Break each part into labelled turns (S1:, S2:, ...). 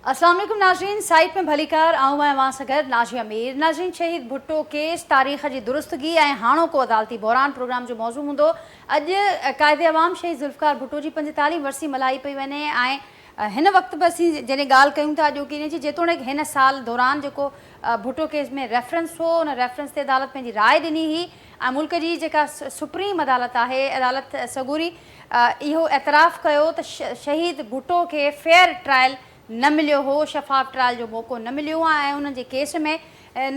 S1: اسلام عليڪم ناظرين سائيٽ ۾ ڀليڪار آئون آهيان اوهان سان گڏ ناجيه مير ناظرين شهيد ڀٽو ڪيس تاريخ جي درستگي ۽ هاڻوڪو عدالتي بحران پروگرام جو موضوع هوندو اڄ قائد عوام شهيد ذوالفقار ڀٽو جي 45 ورسي ملهائي پئي وڃي ۽ هن وقت به اسين جڏهن ڳالهه ڪيون ٿا اڄوڪي ڏينهن جي جيتوڻيڪ هن سال دوران جيڪو ڀٽو ڪيس ۾ ريفرنس هو ان ريفرنس تي عدالت پنهنجي راء ڏني هئي ۽ ملڪ جي جيڪا سپريم عدالت آهي عدالت سڳوري اهو اعتراف ڪيو ته شهيد ڀٽو کي فيئر ٽرائل نه مليو هو شفاف ٽرائل جو موقعو نه مليو ۽ انهن جي ڪيس ۾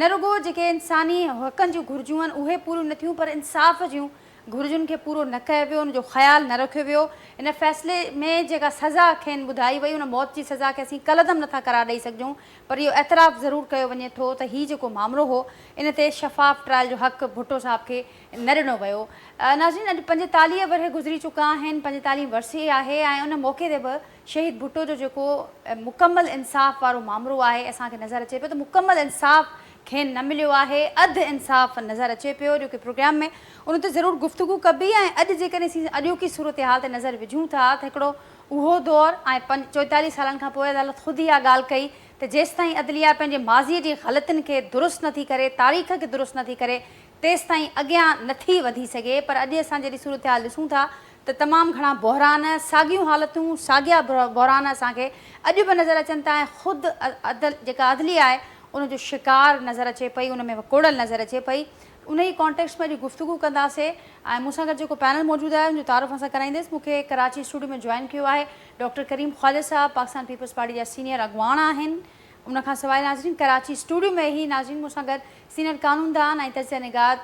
S1: نه رڳو جيڪي انساني حقن جون گهرجون آهن اهي پوريون نه ٿيون پر انصاف جون گهرجن کي پورو نه ڪيو ويو، ان جو خيال نه رکيو ويو. ان فيصلي ۾ جيڪا سزا کين ٻڌائي وئي، ان موت جي سزا کي اسين ڪالعدم نٿا قرار ڏئي سگهجون، پر اهو اعتراف ضرور ڪيو وڃي ٿو ته هي جيڪو مامرو هو، ان تي شفاف ٽرائل جو حق ڀٽو صاحب کي نه ڏنو ويو. ناظرين اڄ 45 ورهيه گذري چڪا آهن، پنجيتاليهين ورسي آهي ۽ ان موقعي تي به شهيد ڀٽو جو جيڪو مڪمل انصاف وارو مامرو آهي، اسان کي نظر اچي پيو ته مڪمل انصاف کين نه مليو آهي، اڌ انصاف نظر اچي پيو، اڄوڪي پروگرام ۾ ان تي ضرور گفتگو ڪبي ۽ اڄ جيڪڏهن اسين اڄوڪي صورتحال تي نظر وجهون ٿا ته هڪڙو اهو دور ۽ 45 سالن کان پوء عدالت خود اها ڳالهه ڪئي ته جيستائين عدليه پنهنجي ماضي جي غلطين کي درست نٿي ڪري، تاريخ کي درست نٿي ڪري تيستائين اڳيان نٿي وڌي سگهي پر اڄ اسان جهڙي صورتحال ڏسون ٿا ته تمام گهڻا بحران، ساڳيون حالتون، ساڳيا بحران اسان کي اڄ به نظر اچن ٿا ۽ خود عدل جيڪا عدليه آهي ان جو شڪار نظر اچي پئي، ان ۾ وڪوڙيل نظر اچي پئي. انهيء ڪانٽيڪسٽ ۾ اڄ گفتگو ڪنداسين ۽ مون سان گڏ جيڪو پينل موجود آهي ان جو تعارف اسان ڪرائينديس. مون کي ڪراچي اسٽوڊيو ۾ جوائن ڪيو آهي ڊاڪٽر ڪريم خواجه صاحب پاڪستان پيپلز پارٽي جا سينيئر اڳواڻ آهن. ان کان سواء ناظرين ڪراچي اسٽوڊيو ۾ ئي ناظرين مون سان گڏ سينيئر قانوندان ۽ تجزيه نگار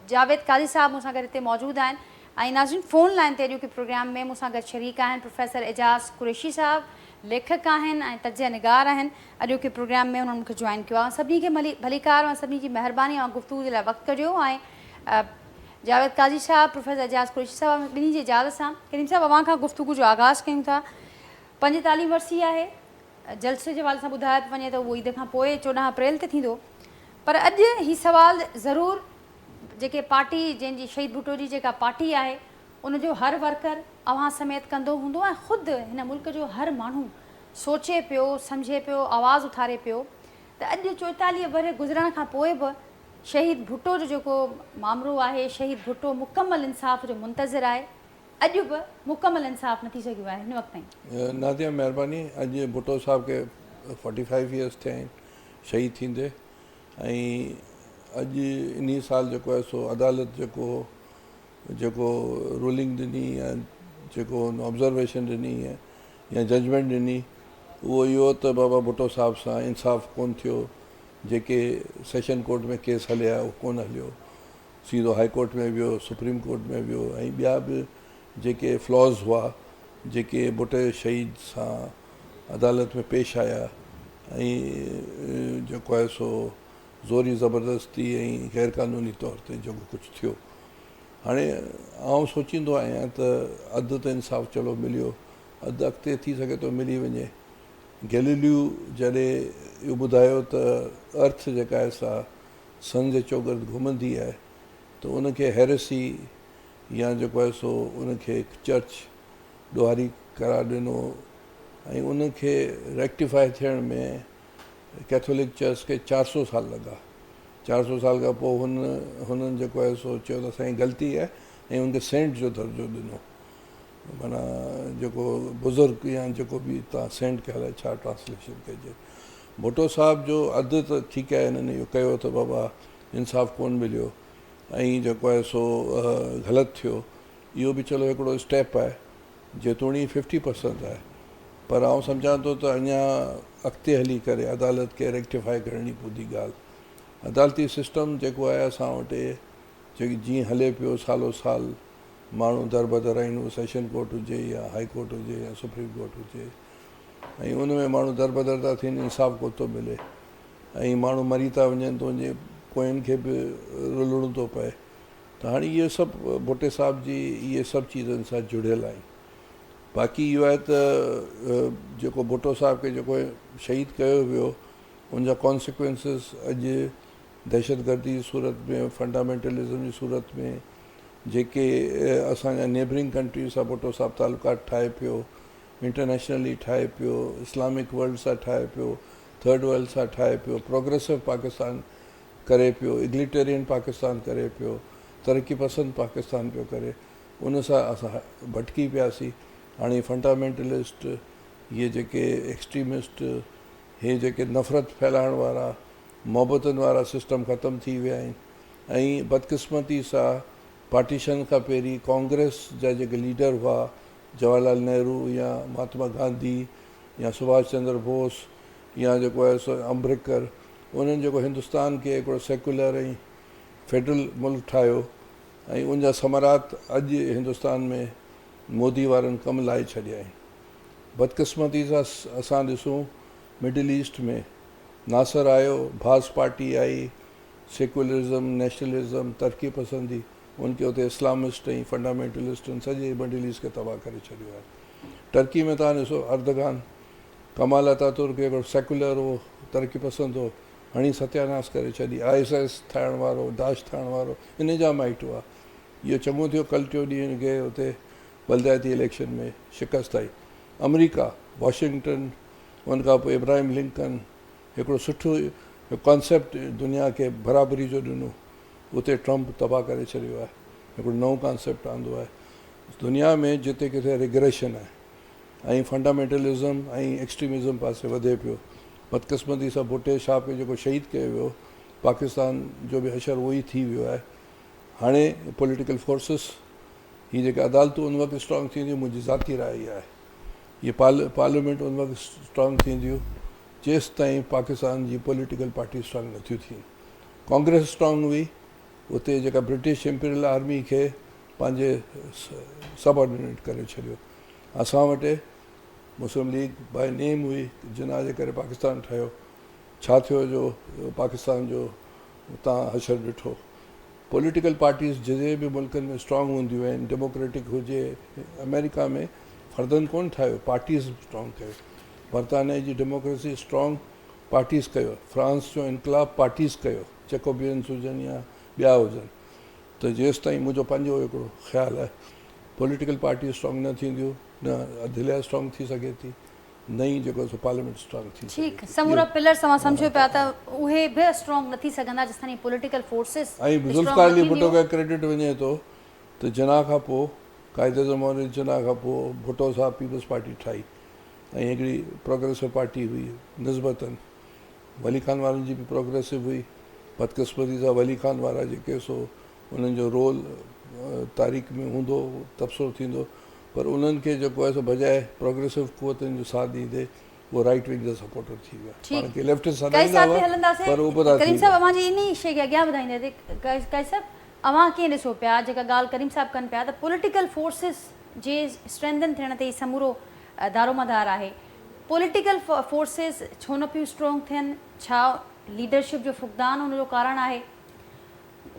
S1: جاويد قاضي صاحب مون سان گڏ هتي موجود آهن ۽ ناظرين فون لائين تي اڄوڪي پروگرام ۾ مون سان گڏ شريڪ آهن پروفيسر اعجاز قريشي صاحب ليکڪ آهن ۽ تجزيه نگار آهن اڄوڪي پروگرام ۾ انهن مون کي جوائن ڪيو آهي سڀني کي ڀليڪار اوهان سڀني جي مهرباني اوهان گفتگو جي لاء وقت ڪڍيو ۽ جاويد قاضي صاحب پروفيسر اعجاز قريشي صاحب ٻنهي جي اجازت سان ڪريم صاحب اوهان کان گفتگو جو آغاز ڪيون ٿا 45 ورسي آهي جلسي جي حوالي سان ٻڌايو پيو وڃي ته اهو عيد کان پوء 14 اپريل تي ٿيندو پر اڄ هي سوال ضرور جيڪي پارٽي جنهن جي شهيد ڀٽو جي جيڪا پارٽي آهي ان جو هر ورڪر اوهان سميت ڪندو هوندو ۽ خود هن ملڪ جو هر ماڻهو سوچي پيو سمجهي پيو آواز اٿاري پيو ته اڄ 44 ورهيه گذرڻ کان پوء به شهيد ڀٽو جو جيڪو مامرو آهي شهيد ڀٽو مڪمل انصاف جو منتظر آهي اڄ به مڪمل انصاف نه ٿي سگهيو آهي هن وقت تائين.
S2: ناديه مهرباني اڄ ڀٽو صاحب کي فورٽي فائيو يئرس ٿيا آهن شهيد ٿيندي ۽ اڄ انهي سال جيڪو آهي سو عدالت جيڪو جيڪو رولنگ ڏني يا جيڪو هن آبزرويشن ڏني يا ججمينٽ ڏني اهو اهو ته بابا ڀٽو صاحب سان انصاف ڪون ٿيو جيڪي سيشن ڪورٽ ۾ ڪيس هليا اهو ڪون هليو سيڌو هائي ڪورٽ ۾ ويو سپريم ڪورٽ ۾ ويو ۽ ٻيا به جيڪي فلاز هئا جيڪي ڀٽي شهيد سان عدالت ۾ پيش آيا ۽ جيڪو آهي سو زوري زبردستي ۽ غير قانوني طور تي جيڪو ڪجهه ٿيو هاڻي آئون سوچيندو آهيان ته اڌ ته انصاف چلو مليو اڌ اڳتي ٿي سگهي ٿو ملي وڃي گيليليو جڏهن اهو ٻڌايو ته ارٿ جيڪا آهي سا سن جي چوگرد گهمندي آهي ته ان کي هيرسي يا جيڪو آهي سو ان کي چرچ ڏوهاري قرار ڏنو ۽ ان کي ريڪٽيفائي ٿيڻ ۾ ڪيٿولڪ چرچ کي 400 سال لڳا. 400 سال کان پوء هن هنن جيڪو آهي سو چيو ته اسان جي غلطي آهي ۽ ان کي سينٽ جو درجو ڏنو معنيٰ جيڪو بزرگ يا جيڪو به تان سينٽ کي الائي ڇا ٽرانسليشن ڪجي. ڀٽو صاحب جو اڌ ته ٺيڪ آهي هنن اهو ڪيو ته بابا انصاف ڪون مليو ۽ جيڪو آهي سو غلط ٿيو اهو به چلو هڪڙو اسٽيپ آهي جيتوڻيڪ ففٽي پرسنٽ آهي پر آئون سمجهان ٿو ته اڃا اڳتي هلي ڪري عدالت کي ريڪٽيفائي ڪرڻي پوندي ڳالهه عدالتي سسٽم جيڪو آهي اسان وٽ جيڪي جيئن هلي پيو سالو سال ماڻهو دربدر آهن اهو سيشن ڪورٽ هجي يا هائي ڪورٽ هجي يا سپريم ڪورٽ هجي ۽ ان ۾ ماڻهو دربدر ٿا ٿين انصاف ڪو ٿو ملي ۽ ماڻهو مري ٿا وڃن ته ان جي پوين کي به رلڻو ٿو پئي ته هاڻي اهي سڀ ڀٽي صاحب جي اهي سڀ چيزن سان جڙيل آهن. باقي اهو آهي ته جيڪو ڀٽو صاحب کي جيڪو شهيد ڪيو ويو ان جا ڪانسيڪوئنسز اڄ دهشتگردي جي صورت ۾ فنڊامينٽلزم جي صورت ۾ جيڪي اسان جا نيبرنگ ڪنٽريز سان ڀٽو صاحب تعلقات ٺاهي پيو انٽرنيشنلي ٺاهي پيو، اسلامڪ ورلڊ سان ٺاهي پيو، ٿرڊ ورلڊ سان ٺاهي پيو، پروگريسو پاڪستان ڪري پيو، ايگليٽيرين پاڪستان ڪري پيو، ترقي پسند پاڪستان پيو ڪري، ان سان اسان ڀٽڪي پياسين. هاڻي فنڊامينٽلسٽ، اهي جيڪي ايڪسٽريمسٽ، هي جيڪي نفرت ڦهلائڻ وارا، محبتن وارا سسٽم ختم ٿي ويا آهن ۽ بدقسمتي سان پارٽيشن کان پهرين ڪانگريس جا جيڪي ليڊر هئا، جواهر لال نهرو يا مهاتما گانڌي يا سڀاش چندر بوس يا جيڪو آهي سو امبريڪر، انهن جيڪو هندستان کي هڪڙو سيڪيولر ۽ فيڊرل ملڪ ٺاهيو ۽ ان جا ثمرات اڄ هندستان ۾ مودي وارن ڪم لاهي ڇڏيا آهن. بدقسمتي سان اسان ڏسون مڊل ايسٽ ۾ ناصر آيو، ڀاس پارٽي آئي، سيڪيولرزم، نيشنلزم، ترقي پسندي، ان کي اتي اسلامسٽ ۽ فنڊامينٽلسٽن سڄي مڊل ايسٽ کي تباهه ڪري ڇڏيو آهي. ٽرڪي ۾ توهان ڏسو اردگان، ڪمال اتاترڪ هڪڙو سيڪيولر هو، ترقي پسند هو، هڻي ستياناس ڪري ڇڏي، I S I S ٺاهڻ وارو، داعش ٺاهڻ وارو ان جا مائٽ هئا. اهو چڱو ٿيو ڪل ٽيون ڏينهن هن کي اتي بلدياتي اليڪشن ۾ شڪست آئي. آمريڪا، واشنگٽن، ان کان پوء ابراهيم لنڪن هڪڙو سٺو ڪانسيپٽ دنيا کي برابري جو ڏنو، اتي ٽرمپ تباهه ڪري ڇڏيو آهي، هڪڙو نئون ڪانسيپٽ آندو آهي. دنيا ۾ جتي ڪٿي ريگريشن آهي ۽ فنڊامينٽلزم ۽ ايڪسٽريمزم پاسي وڌي پيو. بدقسمتي سان ڀٽي صاحب کي جيڪو شهيد ڪيو ويو، پاڪستان جو به حشر اهو ئي ٿي ويو آهي. هاڻي پوليٽيڪل فورسز هي جيڪي عدالتون ان وقت اسٽرانگ ٿينديون، منهنجي ذاتي راء اها آهي، هي پارليامينٽ ان وقت اسٽرانگ ٿينديون جيستائين پاڪستان جي پوليٽيڪل پارٽي اسٽرانگ نٿيون ٿين. ڪانگريس اسٽرانگ هئي، اتي جيڪا برٽش امپيريل آرمي کي پنهنجي سب آرڊينيٽ ڪري ڇڏيو. اسان وٽ مسلم ليگ باء نيم هئي، جناح جي ڪري پاڪستان ٺهيو. ڇا ٿيو جو پاڪستان جو تان حشر ڏٺو. پوليٽيڪل پارٽيز جنهن به ملڪن ۾ اسٽرانگ هونديون آهن، ڊيموڪريٽڪ هجي، آمريڪا ۾ فردن ڪونه ٺاهيو، پارٽيز اسٽرانگ ڪيو. برطانيا جي ڊيموڪريسي اسٽرانگ پارٽيز ڪيو، فرانس جو انقلاب پارٽيز ڪيو، جيڪوبينز هجن يا ٻيا هجن. ته جيستائين منهنجو پنهنجو هڪڙو خيال آهي پوليٽيڪل پارٽيز اسٽرانگ نه ٿينديون، نه عدليه اسٽرانگ ٿي سگهي ٿي، نه ئي جيڪو سو پارليامينٽ اسٽرانگ ٿي سگهي
S1: ٺيڪ ٿي. سمورا پلرس توهان سمجهو پيا ته اهي به اسٽرانگ نه ٿي سگهندا جيستائين پوليٽيڪل فورسز
S2: ۽
S1: اسٽرانگ
S2: ذوالفقار
S1: نه
S2: علي ڀٽو
S1: ٿينديون.
S2: کي ڪريڊٽ وڃي ٿو ته جناح کان پوء قائد اعظم محمد علي جناح کان پوء ڀٽو صاحب پيپلز پارٽي ٺاهي ۽ هڪڙي پروگريسو پارٽي هئي نسبتاً ولي خان وارن جي به پروگريسو هئي بدقسمتي سان ولي خان وارا جيڪي سو انهن جو رول تاريخ ۾ هوندو تبصرو ٿيندو پر انهن کي جيڪو آهي سو بجاء پروگريسو قوتن جو ساٿ ڏيندي اهو رائيٽ ونگ جا سپورٽر ٿي ويا پاڻ
S1: ٺيڪ
S2: کي ليفٽسٽ
S1: قائد
S2: سڏائيندا
S1: صاحب تي
S2: هئا
S1: هلنداسين
S2: پر اڀرا ٿي
S1: ڪريم صاحب
S2: ويا.
S1: اوهان جي انهي شيء کي اڳيان وڌائينداسين قائد صاحب اوهان ڪيئن ڏسو پيا جيڪا ڳالهه ڪريم صاحب ڪن پيا ته پوليٽيڪل فورسز جي اسٽرينٿن ٿيڻ تي ئي سمورو دارومدار آهي پوليٽيڪل فورسز ڇو نه پيون اسٽرانگ ٿين ڇا ليڊرشپ جو فقدان ان جو ڪارڻ آهي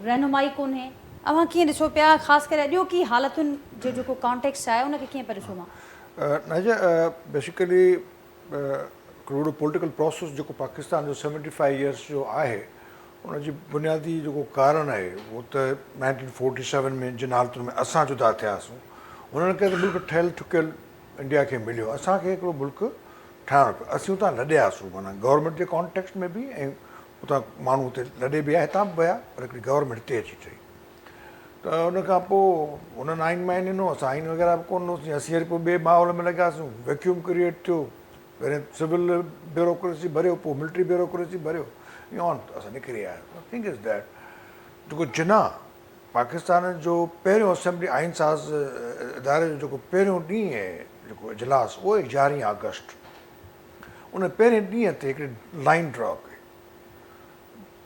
S1: رهنمائي ڪونهي اوهان ڪيئن ڏسو پيا خاص ڪري اڄوڪي حالتن جو جيڪو ڪانٽيڪسٽ آهي ان کي ڪيئن پيا ڏسو اوهان؟
S3: ناجيه بيسيڪلي هڪڙو وڏو پوليٽيڪل پروسيس جيڪو پاڪستان جو سيونٽي فائيو ايئرس جو آهي ان جي بنيادي جيڪو ڪارڻ آهي اهو ته نائنٽين فورٽي سيون ۾ جن حالتن ۾ اسان جدا ٿياسون انهن کي ته ملڪ ٺهيل ٺڪيل انڊيا کي مليو اسان کي هڪڙو ملڪ ٺاهڻو پيو اسين اتان لڏياسون معنيٰ گورنمينٽ جي ڪانٽيڪسٽ ۾ به ۽ اتان ماڻهو اتي لڏي به آيا هتان به ويا پر هڪڙي گورنمينٽ هتي اچي ٺهي ته ان کان پوء انهن آئين مائين ڏنو اسان آئين وغيره به ڪونه ڏنوسين اسين وري پوء ٻئي ماحول ۾ لڳاسون ويڪيوم ڪريئيٽ ٿيو پهرين سول بيوروڪريسي ڀريو پوء ملٽري بيوروڪريسي ڀريو ائين آن اسان نڪري آيا ٿنگ is that جيڪو جناح پاڪستان جو پهريون اسيمبلي آئين ساز اداري جو جيڪو پهريون ڏينهن آهي جيڪو اجلاس اهو آهي يارهين آگسٽ ان پهرين ڏينهن تي هڪڙي لائين ڊرا ڪئي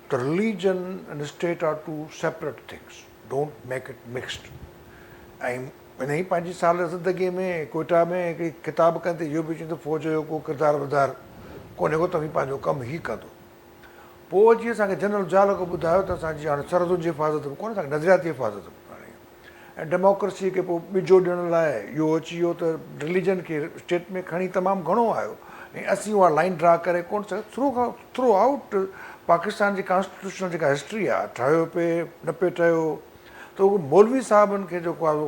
S3: ته religion and state are two separate things don't make it mixed ۽ ان ئي پنهنجي سال زندگي ۾ ڪوئٽا ۾ هڪڙي خطاب ڪندي اهو به چيو ته فوج جو ڪو ڪردار وردار ڪونهي ڪو توهين پنهنجو ڪم هي ڪندو پوء اچي اسان کي جنرل ضياء الحق ٻڌايو ته اسان جي هاڻي سرحدن جي حفاظت به ڪونهي اسان کي نظرياتي حفاظت به ڪرڻي آهي ۽ ڊيموڪريسي کي پوء ٻجو ڏيڻ لاء اهو اچي ويو ته رليجن کي اسٽيٽ ۾ کڻي تمام گهڻو آيو ۽ اسين اها لائين ڊرا ڪري ڪونه سگهيا ٿرو کان ٿرو آئوٽ پاڪستان جي ڪانسٽيٽيوشنل جيڪا هسٽري آهي ٺهيو پئي نه پئي ٺهيو ته اهو مولوي صاحبن کي جيڪو آهي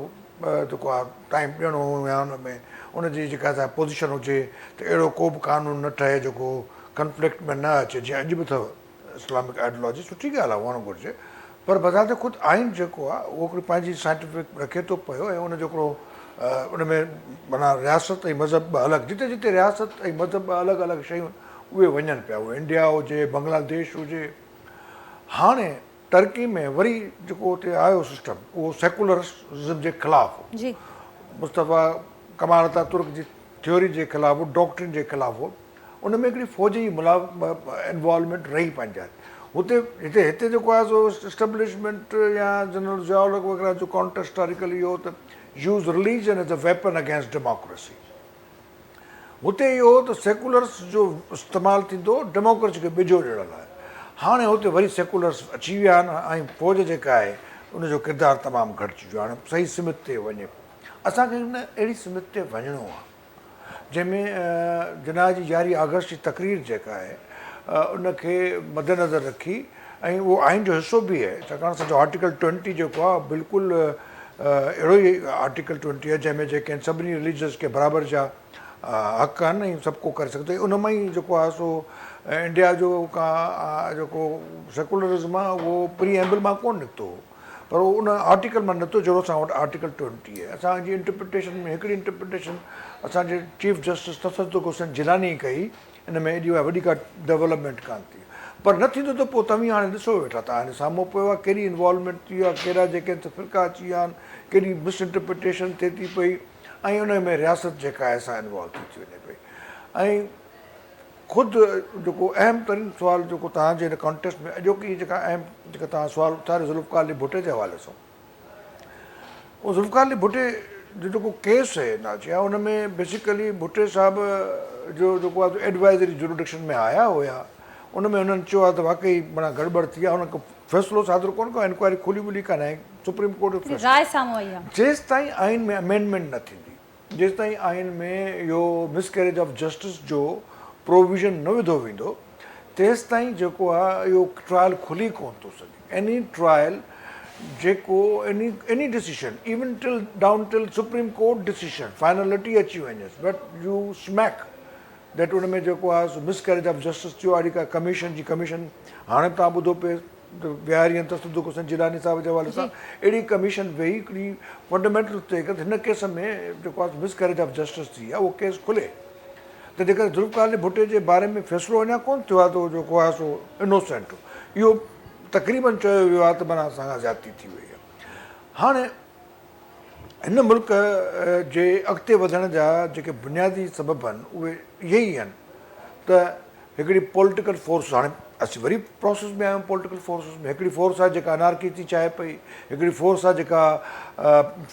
S3: جيڪو آهي ٽائيم ڏيڻو يا ان ۾ ان جي جيڪا سا پوزيشن هجي ته اهڙو ڪو به قانون نه ٺهي جيڪو ڪنفلڪٽ ۾ نه اچي جيئن اڄ به اٿو اسلامڪ آئيڊيالاجي سٺي ڳالهه آهي هئڻ گهرجي پر بذات خود آئين جيڪو آهي اهو هڪڙي پنهنجي سائنٽيفڪ رکي ٿو پيو ۽ ان جو هڪڙو ان ۾ معنيٰ رياست ۽ مذهب ٻه الڳ جتي جتي رياست ۽ مذهب ٻه الڳ الڳ شيون اهي وڃن پيا اهو انڊيا هجي بنگلاديش هجي هاڻي ترڪي ۾ وري جيڪو اتي آيو سسٽم اهو سيڪولرزم جي خلاف هو. جي. مصطفيٰ ڪمال اتاترڪ جي ٿيوري جي خلاف هو، ڊاڪٽرين جي خلاف هو. ان ۾ هڪڙي فوج جي انوالومينٽ رهي پنهنجي جاء تي. هتي هتي هتي جيڪو آهي سو اسٽيبلشمينٽ يا جنرل ضياء الحق وغيره جو ڪانٽيسٽ هسٽاريڪل اهو هو ته use religion as a weapon against democracy. هتي اهو هو ته سيڪولرس جو استعمال ٿيندو ڊيموڪريسي کي ٻجو ڏيڻ لاء. هاڻي هتي وري سيڪولرس اچي ويا آهن ۽ فوج جيڪا آهي ان جو ڪردار تمام گهٽجي ويو آهي. هاڻي صحيح سمت تي وڃي پيو. اسان کي هن اهڙي سمت تي وڃڻو آهي جنهن ۾ جناح جي يارهين آگسٽ جي تقرير جيڪا آهي ان کي مدنظر رکي ۽ اهو آئين جو حصو به آهي ڇاڪاڻ اسان جو آرٽيڪل ٽوئنٽي جيڪو آهي بلڪل اهڙو ئي آرٽيڪل ٽوئنٽي آهي جنهن ۾ جيڪي آهن سڀني رليجنس کي برابر جا حق آهن ۽ سڀ ڪو ڪري سگهي ٿو ان مان ئي جيڪو آهي سو انڊيا جو ڪا جيڪو سيڪولرزم آهي اهو پري ايمبل مان ڪونه نڪتو هو پر اهو ان آرٽيڪل مان نڪتو جهڙو اسان وٽ آرٽيڪل ٽوئنٽي آهي اسان جي انٽرپريٽيشن ۾ هڪڙي انٽرپريٽيشن اسان جي چيف جسٽس تصدق حسين جيلاني ڪئي ان ۾ ايڏي وڏي ڪا ڊولپمينٽ ڪانه ٿي پر نه ٿيندو ته پوء توهين هاڻي ڏسو ويٺا ته هاڻي سامهون پيو آهي ڪيڏي انوالومينٽ ٿي آهي ڪهڙا جيڪي آهن سي فرقا اچي ويا آهن ڪيڏي مس انٽرپريٽيشن ٿئي ٿي پئي ۽ ان ۾ رياست جيڪا آهي سا انوالو ٿي ٿي وڃي پئي ۽ خود جيڪو اهم ترين سوال جيڪو توهان جي هن ڪانٽيسٽ ۾ اڄوڪي جيڪا اهم جيڪا توهان سوال اٿاريو ذوالفقار علي ڀٽي جي حوالي سان اهو ذوالفقار علي ڀٽي جو جيڪو ڪيس آهي ناجيا ان ۾ بيسيڪلي ڀٽي صاحب جو جيڪو آهي ايڊوائزري جورڊڪشن ۾ آيا هيا ان ۾ هنن چيو آهي ته واقعي معنيٰ گڙٻڙ ٿي آهي هن فيصلو صادر ڪونه ڪيو انڪوائري کولي ٻولي ڪانه آهي سپريم ڪورٽ جو فيصلو
S1: راء سامهون آئي آهي
S3: جيستائين آئين ۾ امينڊمينٽ نه ٿيندي جيستائين آئين ۾ اهو مس ڪيريج آف جسٽس جو پروويزن نه وڌو ويندو تيستائين جيڪو آهي اهو ٽرائل کلي ڪونه ٿو سگهي ايني ٽرائل جيڪو any any decision even till down till supreme court decision finality اچي وڃيس بٽ يو سميڪ that ان ۾ جيڪو آهي سو مس ڪيريج آف جسٽس ٿيو آهي اهڙي ڪا ڪميشن جي ڪميشن هاڻي به توهان ٻڌو پئي ته ويهارين تصدق حسين جيلاني صاحب جي حوالي سان اهڙي ڪميشن ويهي هڪڙي فنڊامينٽل طئي ڪري ته هن ڪيس ۾ جيڪو آهي مس ڪيريج آف جسٽس ٿي آهي اهو ڪيس کلي ته جيڪڏهن ذوالفقار علي ڀٽي جي باري ۾ فيصلو اڃا ڪونه ٿيو آهي ته اهو جيڪو آهي سو انوسينٽ هو اهو تقريبن چيو ويو آهي ته معنيٰ اسان کان زيادتي ٿي وئي آهي هاڻي هن ملڪ جي اڳتي وڌڻ جا جيڪي بنيادي سبب آهن اهي اهي ئي آهن ته هڪڙي پوليٽيڪل فورس هاڻي اسين وري پروسيس ۾ آهيون پوليٽيڪل فورسز ۾ هڪڙي فورس آهي جيڪا انارڪي ٿي چاهي پئي هڪڙي فورس آهي جيڪا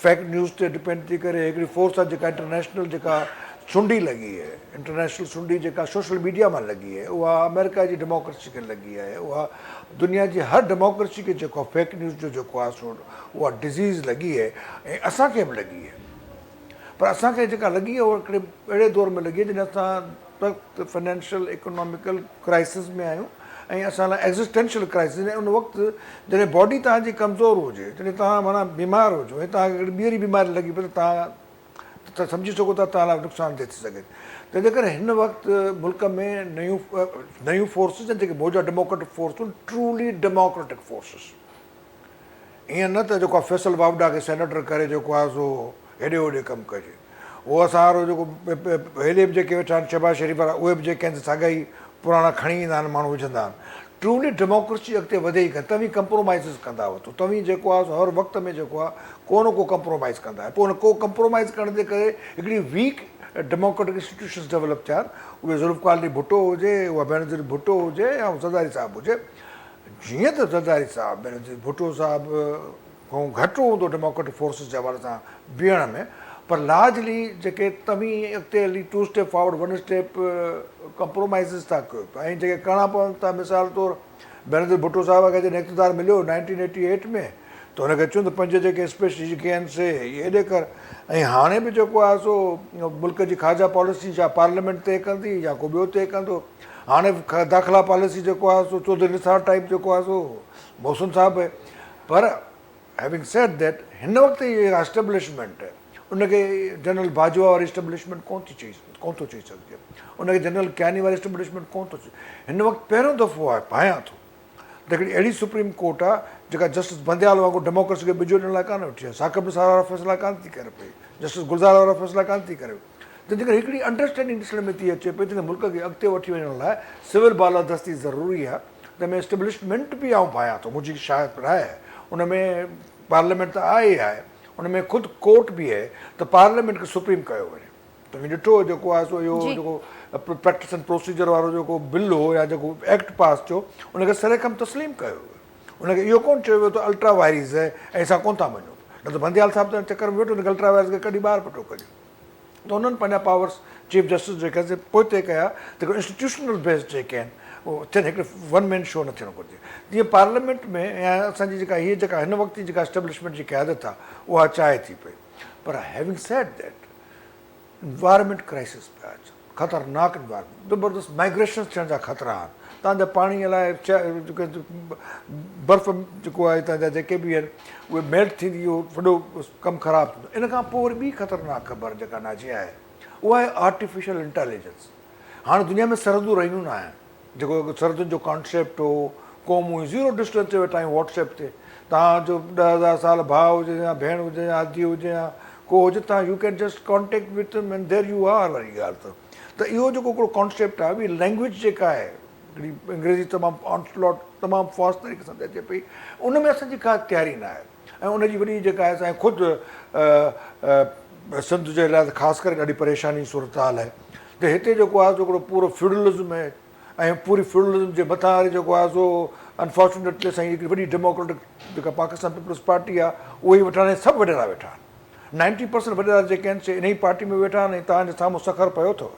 S3: فيڪ نيوز تي ڊپينڊ ٿي ڪري هڪڙي فورس آهي جيڪا انٽرنيشنل جيڪا سنڊي لڳي آهي انٽرنيشنل سنڊي جيڪا سوشل ميڊيا مان لڳي آهي اها آمريڪا جي ڊيموڪريسي کي لڳي آهي اها دنيا جي هر ڊيموڪريسي کي جيڪو فيڪ نيوز جو جيڪو آهي سو اها ڊزيز لڳي آهي ۽ اسان کي به لڳي آهي پر اسان کي جيڪا لڳي آهي اها هڪڙي اهڙي دور ۾ لڳي آهي جڏهن اسان سخت فنانشل اڪناميڪل ڪرائسس ۾ آهيون ۽ اسان لاء ايگزسٽينشل ڪرائسس يعني ان وقت جڏهن باڊي توهان جي ڪمزور هجي جڏهن توهان معنيٰ بيمار هجو ۽ توهان کي هڪڙي ٻيهري بيماري لڳي پئي ته توهان ته سمجهي سگهو ٿا توهان لاء نقصان ده ٿي سگهي تنهن جي ڪري هن وقت ملڪ ۾ نيون نيون فورسز جيڪي موجوده ڊيموڪريٽڪ فورسون ٽرولي ڊيموڪريٽڪ فورسز ائين نه ته جيڪو آهي فيصل واوڊا کي سينيٽر ڪري جيڪو آهي سو هيڏي هوڏي ڪم ڪجي. اهو اسان وارو جيڪو هيڏي به جيڪي ويٺا آهن شهباز شريف وارا اهي به جيڪي آهن سي ساڳيا ئي پراڻا کڻي ايندا آهن ماڻهو وجهندا آهن. ٽرولي ڊيموڪريسي اڳتي وڌي ئي ڪانه توهين ڪمپرومائيزز ڪندا وتو توهين جيڪو آهي سو هر وقت ۾ جيڪو آهي ڪو نه ڪو ڪمپرومائيز ڪندا آهيو پوء ان ڪو ڪمپرومائيز ڪرڻ جي ڪري هڪڙي ويڪ ڊيموڪريٽڪ انسٽيٽيوشنز ڊولپ ٿيا آهن اهي ذوالفقار علي ڀٽو هجي اها بينظير ڀٽو هجي يا زرداري صاحب هجي جيئن ته زرداري صاحب بينظير ڀٽو صاحب کان گهٽ هوندو ڊيموڪريٽڪ فورسز جي حوالي سان بيهڻ ۾ پر لارجلي جيڪي توهين اڳتي هلي two step forward one step compromises ٿا ڪيو پيا ۽ جيڪي ڪرڻا پون ٿا مثال طور بينظير ڀٽو صاحب کي جڏهن اقتدار مليو نائنٽين ايٽي ايٽ ۾ ته هن کي چيو ته پنج جيڪي اسپيشل جيڪي آهن سي هيڏي ڪر ۽ هاڻي به جيڪو آهي سو ملڪ جي خارجه پاليسي يا پارليامينٽ طئي ڪندي يا ڪو ٻيو طئي ڪندو هاڻي داخلا پاليسي جيڪو آهي سو چوڌري نثار ٽائيپ جيڪو آهي سو محسن صاحب پر هيونگ سيڊ that هن وقت هي جيڪا اسٽيبلشمينٽ آهي ان کي جنرل باجوا واري اسٽيبلشمينٽ ڪون ٿي چئي ڪون ٿو چئي سگهجي، ان کي جنرل ڪياني واري اسٽيبلشمينٽ ڪون ٿو چئي. هن وقت پهريون دفعو آهي ڀانيان ٿو ته هڪڙي اهڙي سپريم ڪورٽ آهي جيڪا جسٽس بنديال وانگر ڊيموڪريسي کي ٻجو ڏيڻ لاء ڪانه ويٺي آهي، ثاقب نثار وارا فيصلا ڪانه ٿي ڪري پئي، جسٽس گلزار وارا فيصلا ڪانه ٿي ڪري پئي. تنهن جي ڪري هڪڙي انڊرسٽينڊنگ ڏسڻ ۾ ٿي اچي پئي ته هن ملڪ کي اڳتي وٺي وڃڻ لاء سول بالادستي ضروري آهي. تنهن ۾ اسٽيبلشمينٽ به آئون ڀانيان ٿو، منهنجي شايد راء آهي، ان ۾ پارليامينٽ ته آهي ئي آهي، ان ۾ خود ڪورٽ به آهي ته پارليامينٽ کي سپريم ڪيو وڃي. توهين ڏٺو جيڪو آهي سو اهو جيڪو پريڪٽس اينڊ پروسيجر وارو جيڪو بل هو يا جيڪو ايڪٽ پاس ٿيو ان کي سري کم تسليم ڪيو ويو. ان کي اهو ڪونه چيو ويو ته الٽرا وائريز آهي ۽ اسان ڪونه ٿا مڃون. نه ته بنديال صاحب ته ان چڪر ۾ ويٺو ان کي الٽرا وائريز کي ڪڍي ٻاهر پٽو ڪڍيو. ته انهن پنهنجا پاورس چيف جسٽس جيڪي سي پوئتي ڪيا ته هڪڙو انسٽيٽيوشنل بيس جيڪي آهن اهو ٿين هڪڙي ون مين شو نه ٿيڻ گهرجي جيئن پارليامينٽ ۾ يا اسان جي جيڪا هي جيڪا هن وقت جي جيڪا اسٽيبلشمينٽ جي قيادت آهي اها چاهي ٿي پئي پر having said that environment crisis پيا اچن خطرناڪ انوائرمينٽ زبردست مائگريشنس ٿيڻ جا خطرا آهن تان جا پاڻي لاء برف جيڪو آهي تان جا جيڪي به آهن اهي ميلٽ ٿيندي اهو وڏو ڪم خراب ٿيندو. ان کان پوء وري ٻي خطرناڪ خبر جيڪا ناجي آهي اها آهي آرٽيفيشل انٽيليجنس. هاڻ دنيا ۾ سرحدون رهيون نه آهن. جيڪو هڪ سرحدن جو ڪانسيپٽ هو، قومون هيون، زيرو ڊسٽنس تي ويٺا آهيون واٽس ايپ تي. توهان جو 10,000 سال ڀاء هجي يا ڀيڻ هجي يا ادي هجي يا ڪو هجي توهان you can just contact with him and there you are واري ڳالهه ته ته اهو جيڪو هڪڙو ڪانسيپٽ آهي ٻي لينگويج جيڪا آهي هڪڙي انگريزي تمام آنسلاٽ تمام فاسٽ طريقي سان اچي پئي ان ۾ اسان جي ڪا تياري نه آهي. ۽ ان جي وڏي جيڪا آهي سا خود سنڌ جي لاء ته خاص ڪري ڏاڍي پريشاني جي صورتحال آهي ته هتي جيڪو آهي سو هڪڙو پورو فيوڊلزم آهي ۽ پوري فيوڊلزم جي مٿان وري جيڪو آهي سو انفارچونيٽلي اسان جي هڪڙي وڏي ڊيموڪريٽڪ جيڪا پاڪستان پيپلز پارٽي آهي اهي ئي ويٺا آهن سڀ وڏيرا ويٺا آهن 90% وڏيرا جيڪي آهن سي انهي پارٽي ۾ ويٺا آهن ۽ توهان جي سامهون سکر پيو اٿو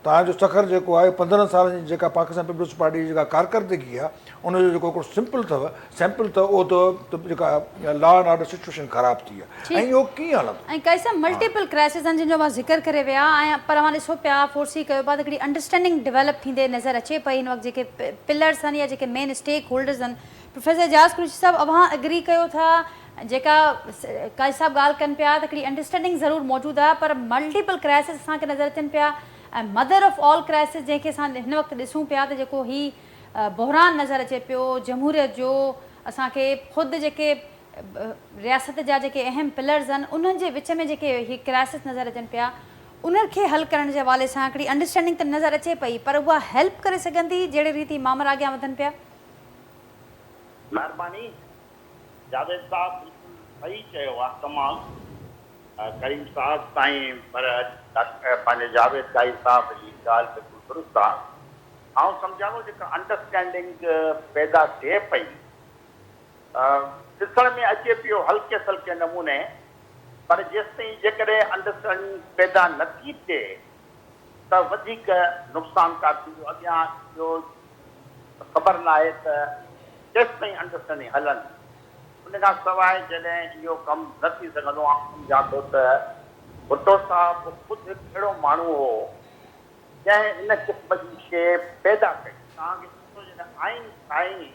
S3: توهان جو سکر جيڪو آهي 15 سالن جي جيڪا پاڪستان پيپلز پارٽي جي جيڪا ڪارڪردگي آهي ان جو جيڪو هڪڙو سمپل اٿو سيمپل اٿو اهو اٿو ته جيڪا لا اينڊ آرڊر سچوئيشن خراب ٿي آهي ۽ اهو ڪيئن هلندو.
S1: ۽ ڪئي سا ملٽيپل ڪرائسز آهن جن جو اوهان ذڪر ڪري ويا ۽ پر اوهان ڏسو پيا فورسي ڪيو پيا ته هڪڙي انڊرسٽينڊنگ ڊيولپ ٿيندي نظر اچي پئي هن وقت جيڪي پلرس آهن يا جيڪي مين اسٽيڪ هولڊرز آهن پروفيسر اعجاز قريشي صاحب اوهان اگري ڪيو ٿا جيڪا قاضي صاحب ڳالهه ڪن پيا ته هڪڙي انڊرسٽينڊنگ ضرور موجود آهي پر ملٽيپل ڪرائسس اسان کي نظر اچن پيا ۽ مدر آف آل ڪرائسس جنهن کي اسان هن وقت ڏسون پيا ته جيڪو هي بحران نظر اچي پيو جمهوريت جو اسان کي خود جيڪي رياست جا جيڪي اهم پلرز آهن انهن جي وچ ۾ جيڪي هي ڪرائسس نظر اچن پيا انهن کي حل ڪرڻ جي حوالي سان هڪڙي انڊرسٽينڊنگ ته نظر اچي پئي پر اها هيلپ ڪري سگهندي جهڙي ريت هي مامرا اڳيان وڌن پيا.
S4: مهرباني جاويد صاحب بلڪل صحيح چيو آ تمام ڪريم صاحب سائين پر ڊاڪٽر پنهنجي جاويد قائي صاحب جي ڳالهه بلڪل درست آ آئون سمجهان ٿو جيڪا انڊرسٽينڊنگ پيدا ٿئي پئي ڏسڻ ۾ اچي پيو هلڪي سلڪي نموني پر جيستائين جيڪڏهن انڊرسٽينڊنگ پيدا نٿي ٿئي ته وڌيڪ نقصانڪار ٿيندو اڳيان اهو خبر ناهي ته ڪيستائين انڊرسٽينڊنگ هلندي. ان کان سواء جڏهن اهو ڪم نه ٿي سگهندو آئون سمجهان ٿو ته ڀٽو صاحب خود هڪ اهڙو ماڻهو هو جنهن ان قسم جي شيء پيدا ڪئي. توهان کي ڏسو جڏهن آئين ٺاهيائين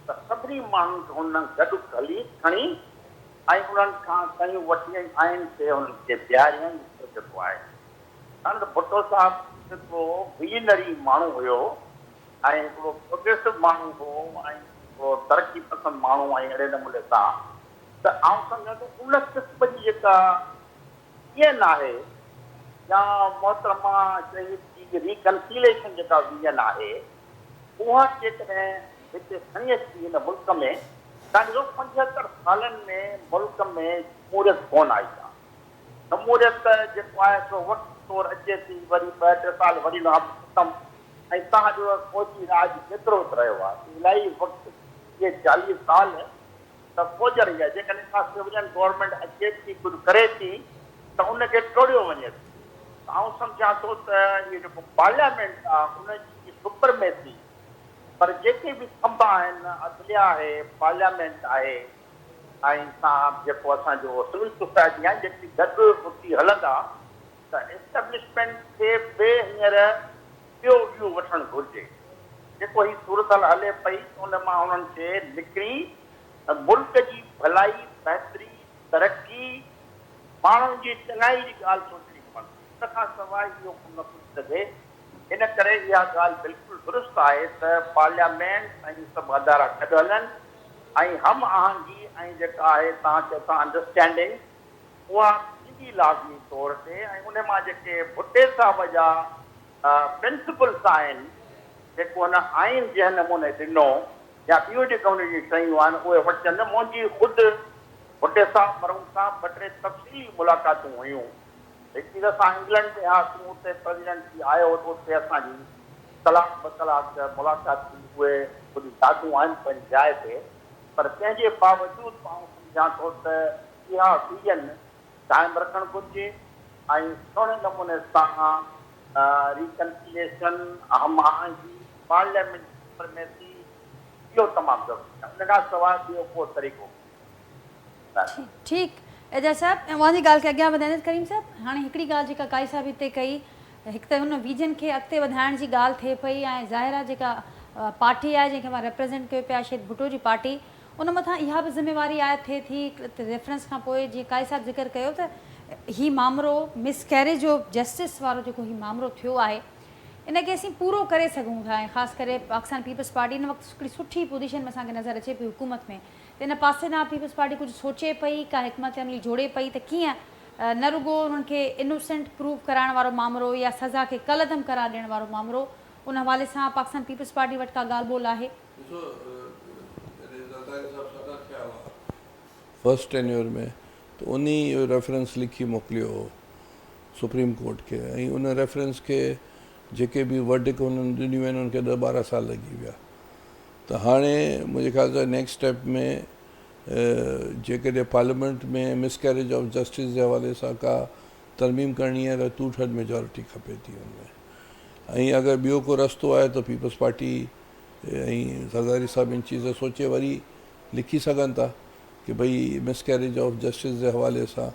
S4: ته سڀني ماڻهن کي هن گڏ گهلي کڻي ۽ انهن کان صحيحون وٺي ۽ آئين کي انهن کي بيهاريائين اهو جيڪو آهي. ڇاڪاڻ ته ڀٽو صاحب هڪڙو ويزنري ماڻهو هيو ۽ هڪڙو پروگريسو ماڻهو هو ۽ هڪڙو ترقي پسند ماڻهو ۽ اهڙي نموني سان ته آئون سمجهان ٿو ان قسم جي جيڪا ويزن آهي يا محترمه شهيد جي ريڪنسيليشن جيڪا ويزن آهي اها جيڪڏهن هتي کڻي اچبي هن ملڪ ۾ تان ڏسو 75 سالن ۾ ملڪ ۾ جمهوريت ڪونه آئي آهي. جمهوريت جيڪو آهي سو وقت طور اچي ٿي وري ٻه ٽي سال وري ان کان پوء ختم ۽ تان جو فوجي راڄ ڪيترو وقت رهيو آهي الاهي وقت 30 40 سال ته فوج رهي آهي جيڪڏهن ڪا سولين گورنمينٽ اچي ٿي ڪجهه ڪري ٿي ته ان کي ٽوڙيو وڃي ٿو ته آئون سمجهان ٿو ته اهو جيڪو پارليامينٽ آهي ان جي سپرميسي پر جيڪي به ٿنڀا آهن عدليه آهي پارليامينٽ آهي ۽ سان جيڪو اسان جو سول سوسائٽي آهي جيڪي گڏ اٿي هلندا ته اسٽيبلشمينٽ کي به هينئر ٻيو ويو وٺڻ گهرجي. جيڪو هي صورتحال هلي پئي ان مان انهن کي نڪري ملڪ جي ڀلائي بهتري، ترقي، ماڻهن جي چڱائي جي ڳالهه سوچڻي پوندي. ان کان سواء اهو ڪم نه ٿو ٿي سگهي. ان ڪري اها ڳالهه بلڪل درست آهي ته پارليامينٽ ۽ سڀ ادارا گڏ هلن ۽ هم آهنگي ۽ جيڪا آهي توهان چئو ٿا انڊرسٽينڊنگ اها ٿيندي لازمي طور تي ۽ ان مان جيڪي ڀٽي صاحب جا پرنسپلس آهن جيڪو هن آئين جنهن نموني ڏنو يا ٻيون جيڪي هن جون شيون آهن اهي وٺجن. منهنجي خود ڀٽي صاحب مرحوم سان ٻه ٽي تفصيلي ملاقاتون هيون. هڪ ته اسان انگلنڊ ۾ هئاسون اتي پريزيڊنٽ ٿي آيو هو ته اتي اسان جي ڪلاڪ ٻه ڪلاڪ ملاقات ٿي اهي ڪجهه يادون آهن پنهنجي جاء تي پر تنهن جي باوجود به آئون سمجهان ٿو ته اها ويزن قائم رکڻ گهرجي ۽ سهڻي نموني سان ريڪنسليشن، هم آهنگي، پارليامينٽ جي سپرميسي اهو تمام ضروري آهي ان کان سواء ٻيو ڪو طريقو ڪونهي.
S1: ٺيڪ اعجاز صاحب اوهان جي ڳالهه کي اڳيان وڌائيندس ڪريم صاحب هاڻي هڪڙي ڳالهه جيڪا قاضي صاحب هتي ڪئي هڪ ته ان ويزن کي اڳتي وڌائڻ جي ڳالهه ٿئي پئي ۽ ظاهر آهي جيڪا پارٽي آهي جنهن کي اوهان ريپريزينٽ ڪيو پيا شهيد ڀٽو جي پارٽي ان مٿان اها به ذميواري عائد ٿئي ٿي ته ريفرنس کان پوء جيئن قاضي صاحب ذڪر ڪيو ته هي مامرو مس ڪيريج آف جسٽس وارو جيڪو هي مامرو ٿيو آهي ان کي اسين پورو ڪري سگهون ٿا ۽ خاص ڪري پاڪستان پيپلز پارٽي هن وقت هڪڙي سٺي پوزيشن ۾ اسان کي نظر اچي پئي حڪومت ۾ ته ان پاسي ڏانهن پيپلز پارٽي ڪجهه سوچي پئي ڪا حڪمت عملي جوڙي پئي ته ڪيئن نه رڳو انهن کي انوسينٽ پروف ڪرائڻ وارو مامرو يا سزا کي ڪالعدم قرار ڏيڻ وارو مامرو ان حوالي سان پاڪستان پيپلز پارٽي وٽ ڪا ڳالهه ٻولهه آهي؟
S2: ڏسو جڏهن زرداري صاحب صدر ٿيا هئا فرسٽ ٽينيور ۾ ته انهي اهو ريفرنس لکي موڪليو هو سپريم ڪورٽ کي ۽ ان ريفرنس کي جيڪي به ورڊڪ هنن ڏنيون آهن انهن کي ڏهه ٻارهن سال لڳي ويا ته هاڻي منهنجي خيال سان نيڪسٽ اسٽيپ ۾ جيڪڏهن parliament ۾ miss carriage of justice جي حوالي سان ڪا ترميم ڪرڻي آهي ته ٽو ٿرڊ ميجارٽي کپي ٿي ان ۾ ۽ اگر ٻيو ڪو رستو آهي ته پيپلز پارٽي ۽ زرداري صاحب ان چيز سوچي وري لکي سگهن ٿا ڪي ڀئي مس ڪيريج آف جسٽس جي حوالي سان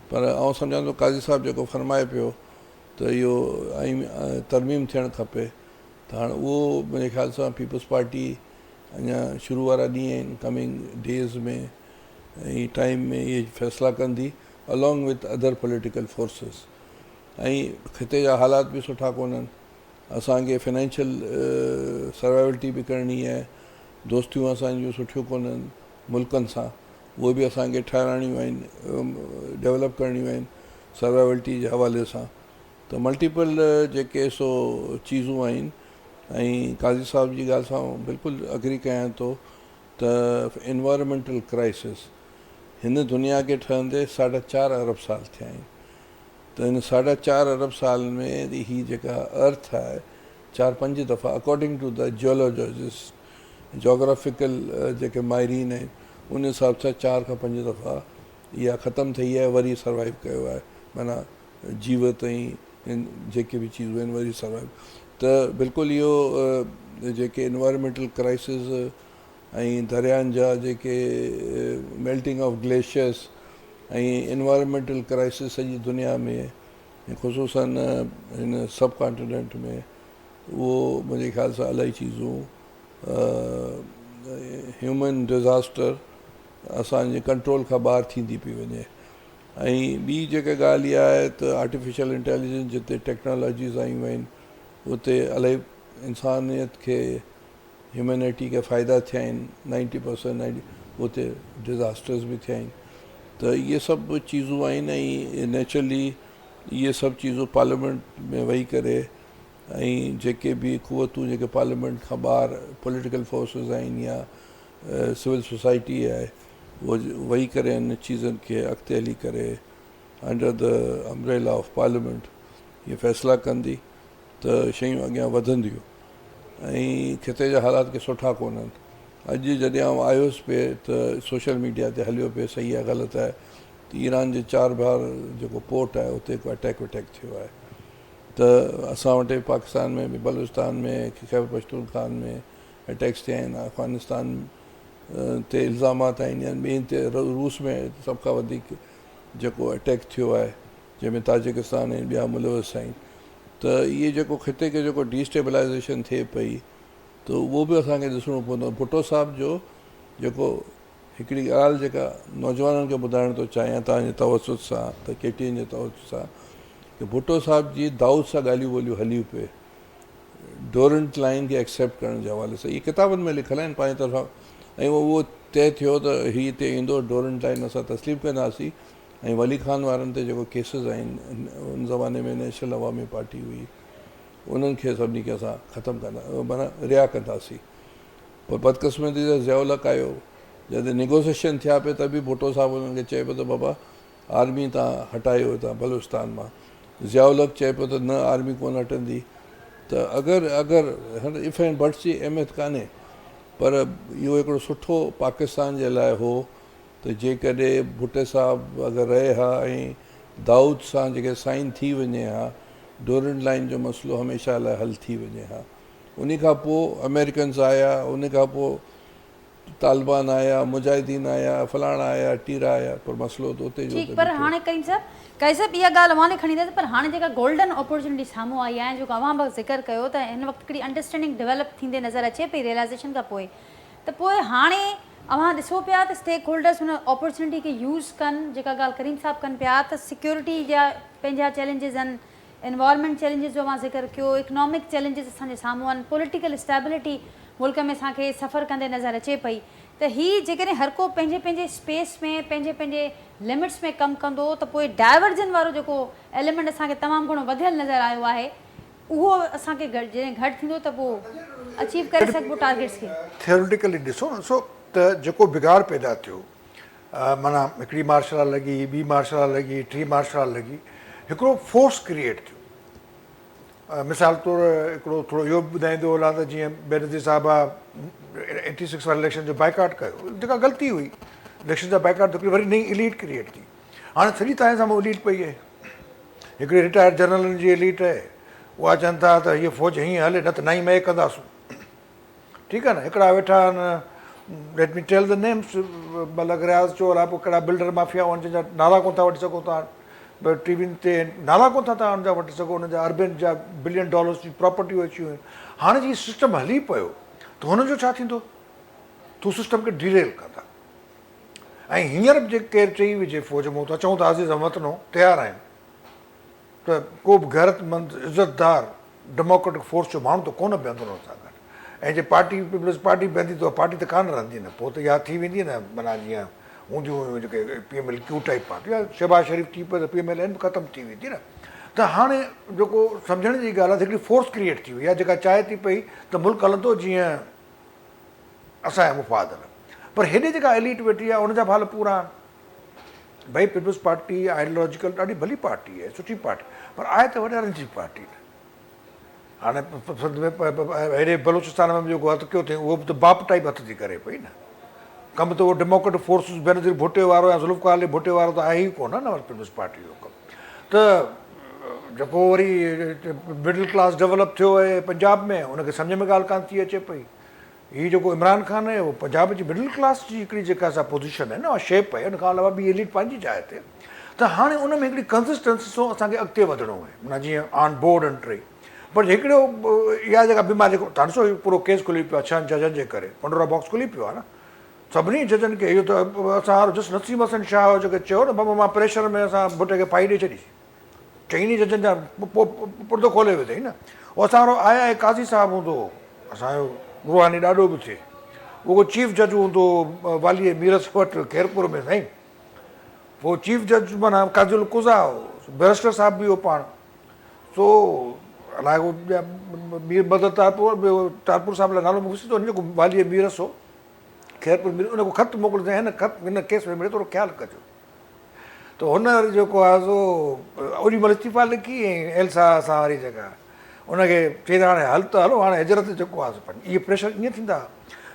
S2: پر آئون سمجهان ٿو قاضي صاحب جيڪو فرمائي پيو ته اهو آئين ترميم ٿيڻ کپي ته هاڻ اهو منهنجي خيال سان پيپلز پارٽي اڃا شروع وارا ڏينهن آهن ڪمنگ ڊيز ۾ ۽ ٽائيم ۾ اهي فيصلا ڪندي along with other political forces ۽ خطي جا حالات به سٺا ڪونهن اسان کي فنانشل سروائيولٽي به ڪرڻي آهي دوستيون اسان جون سٺيون ڪونهن ملڪن سان اهي به اسان کي ٺهرائڻيون آهن ڊيولپ ڪرڻيون آهن سروائيولٽي جي حوالي سان ته ملٽيپل جيڪي سو چيزون آهن ۽ قاضي صاحب جي ڳالهه سان بلڪل اگري ڪيان ٿو ته انوائرمينٽل ڪرائسس هن دنيا کي ٺهندي ساڍا چار ارب سال ٿيا آهن ته هن ساڍا چار ارب سال ۾ هي جيڪا ارٿ آهي چار پنج دفعا according to the geologist geographical جيڪي ماهرين آهن ان حساب سان چار کان پنج دفعا اها ختم ٿي آهي وري سروائيو ڪيو آهي معنيٰ جيوت ۽ جيڪي به چيزون آهن وري سروائيو ته بلڪل اهو جيڪي انوائرمينٽل ڪرائسز ۽ دريائن جا جيڪي melting of glaciers ۽ environmental crisis سڄي دنيا ۾ ۽ خصوصا هن سب ڪانٽيننٽ ۾ اهو منهنجي خيال سان الاهي چيزون هيومن ڊزاسٽر اسان جي ڪنٽرول کان ٻاهر ٿيندي پئي وڃي ۽ ٻي جيڪا ڳالهه اها آهي ته آرٽيفيشل انٽيليجنس جتي ٽيڪنالاجيز آيون آهن اتي الاهي انسانيت کي هيومينٽي کي فائدا ٿيا آهن نائنٽي پرسنٽ نائنٽي اتي ڊزاسٽرز به ٿيا آهن ته اهي سڀ چيزون آهن ۽ نيچرلي اهي سڀ چيزون پارليامينٽ ۾ ويهي ڪري ۽ جيڪي به قوتون جيڪي پارليامينٽ کان ٻاهر پوليٽيڪل فورسز آهن يا سول سوسائٽي آهي اهو ويهي ڪري ان چيزن کي اڳتي هلي ڪري under the umbrella of parliament اهي فيصلا ڪندي ته شيون اڳيان وڌنديون ۽ خطي جا حالات ڪي سٺا ڪونهن اڄ جڏهن آئون آيس پئي ته سوشل ميڊيا تي هليو پئي صحيح آهي غلط آهي ته ايران جي چار بهار جيڪو پورٽ آهي اتي ڪو اٽيڪ وٽيڪ ٿيو آهي ته اسان وٽ پاڪستان ۾ به بلوچستان ۾ خيبر پشتونخوان ۾ اٽيڪس ٿيا آهن افغانستان تي الزامات آهن يا ٻين تي روس ۾ سڀ کان وڌيڪ جيڪو اٽيڪ ٿيو آهي جنهن ۾ تاجڪستان ۽ ٻيا ملوث آهن ته اهي جيڪو خطي کي جيڪو ڊي اسٽيبلائيزيشن ٿئي پئي ته اهو به اسان کي ڏسڻو پوندو. ڀٽو صاحب جو جيڪو هڪڙي ڳالهه جيڪا نوجوانن کي ٻڌائڻ ٿو چاهيان توهان جي توسط سان ته ڪي ٽي اين جي توسط سان ڪي ڀٽو صاحب جي دائود سان ڳالهيون ٻولهيون هليون پئي ڊورنٽ لائين کي ايڪسيپٽ ڪرڻ جي حوالي سان اهي ڪتابن ۾ لکيل آهن پنهنجي طرفان ۽ اهو طئي ٿيو ته هي هتي ايندو ڊورنٽ لائين اسان تسليم ڪنداسين ۽ ولي خان وارن تي جيڪو ڪيسز آهن ان زماني ۾ نيشنل عوامي پارٽي هئي انهن کي سڀني کي اسان ختم ڪندا معنيٰ رها ڪنداسين پر بدقسمتي سان ضياء الحق آيو جڏهن نيگوسيشن ٿيا پئي ته به ڀٽو صاحب انهن کي چئي پيو ته بابا آرمي تان هٽايو هتان بلوچستان مان ضياء الحق چئي پيو ته نه آرمي ڪونه هٽندي ته اگر اگر if and buts جي اهميت ڪانهي پر اهو هڪڙو سٺو پاڪستان جي لاء هو ته جيڪڏهن ڀٽي صاحب اگر رهي ها ۽ دائود سان جيڪي سائن ٿي وڃي ها ڊورنڊ لائن جو مسئلو هميشه لاء حل ٿي وڃي ها انهي کان پوء آمريڪنز آيا انهي کان پوء طالبان آيا مجاهدين آيا فلاڻا آيا ٽيرا آيا پر مسئلو ته اتي جو
S1: ٺيڪ
S2: اتي
S1: پر
S2: بيٺو.
S1: هاڻي ڪريم صاحب قائد صاحب اها ڳالهه اوهان ڏي کڻي اينداسين پر هاڻي جيڪا گولڊن اپورچونٽي سامهون آئي آهي جيڪو اوهان به ذڪر ڪيو ته هن وقت هڪڙي انڊرسٽينڊنگ ڊولپ ٿيندي نظر اچي پئي ريئلائزيشن کان پوء ته پوء هاڻي اوهان ڏسو پيا ته اسٽيڪ هولڊرس هن اپورچونٽي کي يوز ڪن جيڪا ڳالهه ڪريم صاحب ڪن پيا ته سيڪيورٽي جا پنهنجا چئلينجز آهن انوائرمينٽ چئلينجز جو اوهان ذڪر ڪيو، اڪنامڪ چئلينجز اسان جي سامهون آهن، پوليٽيڪل اسٽيبلٽي ملڪ ۾ اسان کي سفر ڪندي نظر اچي پئي ته هي جيڪڏهن هر ڪو پنهنجي پنهنجي اسپيس ۾ پنهنجي پنهنجي لمٽس ۾ ڪم ڪندو ته پوء ڊائيورجن وارو جيڪو ايليمينٽ اسان کي تمام گهڻو وڌيل نظر آيو آهي اهو اسان کي جڏهن گهٽ ٿيندو ته پوء اچيو ڪري سگهبو ٽارگيٽس کي.
S3: ٿيوريٽيڪلي ڏسو نه سو ته جيڪو بگاڙ پيدا ٿيو معنيٰ هڪڙي مارشل لا لڳي، ٻي مارشل لا لڳي، ٽي مارشل لا لڳي، هڪڙو فورس ڪريئيٽ ٿيو. مثال طور هڪڙو ٿورو اهو به ٻڌائيندو هلان ته جيئن بينظير صاحبه ايٽي سڪس واري اليڪشن جو بائيڪاٽ ڪيو، جيڪا غلطي هئي، اليڪشن جا بائيڪاٽ ته هڪڙي وري نئين اليٽ ڪريئيٽ ٿي. هاڻي سڄي توهان جي سامهون اليٽ پئي آهي. هڪڙي رٽائرڊ جنرلن جي اليٽ آهي، اها چون ٿا ته هيء فوج هيئن هلي نه ته نائين مئي ڪنداسون. ٺيڪ آهي نه هڪڙا ويٺا آهن let me tell the names Malik Riaz چو الاء پوء ڪهڙا بلڊر مافيا آهن جن جا نالا ڪونه ٿا وٺي سگهو توهان ٽي وين تي نالا ڪونه ٿا توهان ان جا وٺي سگهو انهن جا اربين جا بلين ڊالرس جون پراپرٽيون اچي ويون آهن هاڻي جي سسٽم هلي پيو ته هنن جو ڇا ٿيندو تو سسٽم کي ڊيريل ڪندا ۽ هينئر به جي ڪير چئي وجهي فوج مون ته اچون ٿا عزيز هم وطنو تيار آهيون ته ڪو به غيرتمند، عزتدار، ڊيموڪريٽڪ فورس جو ماڻهو ته ڪونه بيهندو انهن سان گڏ ۽ جي پارٽي پيپلز پارٽي بيهندي ته اها پارٽي ته ڪانه رهندي نه پوء ته اها ٿي ويندي نه معنيٰ جيئن هونديون هيون جيڪي P M L Q type party يا شهباز شريف ٿي پيو ته پي ايم ايل اين به ختم ٿي ويندي نه ته هاڻي جيڪو سمجهڻ جي ڳالهه آهي ته هڪڙي فورس ڪريئيٽ ٿي وئي آهي جيڪا چاهي ٿي پئي ته ملڪ هلندو جيئن اسان جا مفاد هلن پر هيڏي جيڪا ايليٽ ويٺي آهي ان جا به حال پورا آهن. ڀئي پيپلز پارٽي آئيڊيالاجيڪل ڏاڍي ڀلي پارٽي آهي سٺي پارٽي پر آهي ته وڏيرن جي پارٽي نه هاڻي سنڌ ۾ هيڏي بلوچستان ۾ به جيڪو هٿ ڪيو اٿئي اهو به ته باپ ٽائيپ هٿ ٿي ڪري پئي نه ڪم ته اهو ڊيموڪريٽڪ فورسز بينظير ڀٽي وارو يا ذوالفقار علي ڀٽي وارو ته آهي ئي ڪونه نه پيپلز پارٽي جو ڪم ته جيڪو وري مڊل ڪلاس ڊولپ ٿيو آهي پنجاب ۾ ان کي سمجهه ۾ ڳالهه ڪانه ٿي اچي پئي هي جيڪو عمران خان آهي اهو پنجاب جي مڊل ڪلاس جي هڪڙي جيڪا سا پوزيشن آهي نه اها شيپ آهي ان کان علاوه ٻي ايليٽ پنهنجي جاء تي ته هاڻي ان ۾ هڪڙي ڪنسسٽنسي سان اسان کي اڳتي وڌڻو آهي معنيٰ جيئن آن بورڊ انٽري پر هڪڙو اها جيڪا بيماري جيڪو تان ڏسو هي پورو ڪيس کلي پيو آهي ڇهن ججن جي ڪري پنڊورا باڪس کلي پيو آهي نه سڀني ججن کي اهو ته اسان وارو جس نسيم حسن شاهه جيڪي چيو نه بابا مان پريشر ۾ اسان ڀٽي کي ڦاهي ڏئي ڇڏي چئني ججن جا پردو کولي وڌئي نه. هو اسان وارو آء آء قاضي صاحب هوندو هو، اسان جو روحاني ڏاڏو به ٿئي. اهو ڪو چيف جج هوندو هو واليء ميرس وٽ خيرپور ۾ سائين. پوء چيف جج معنيٰ قاضي القضا هو، بئريسٽر صاحب به هو پاڻ. سو الائي ڪو مير مدد ٽالپر ٽالپر صاحب لاء نالو مون کي سڌو نه جيڪو واليء ميرس هو خيرپور مير ان ڪو خط موڪليو اٿائين هن خط هن ڪيس ۾ مڙئي ٿورو خيال ڪجو. ته هن وري جيڪو آهي سو اوڏي مهل استعيفا لکي ۽ ايلسا سان واري جيڪا ان کي چئي ته هاڻي هل ته هلو هاڻي هجرت جيڪو آهي سو پنهنجي اهي پريشر ائين ٿيندا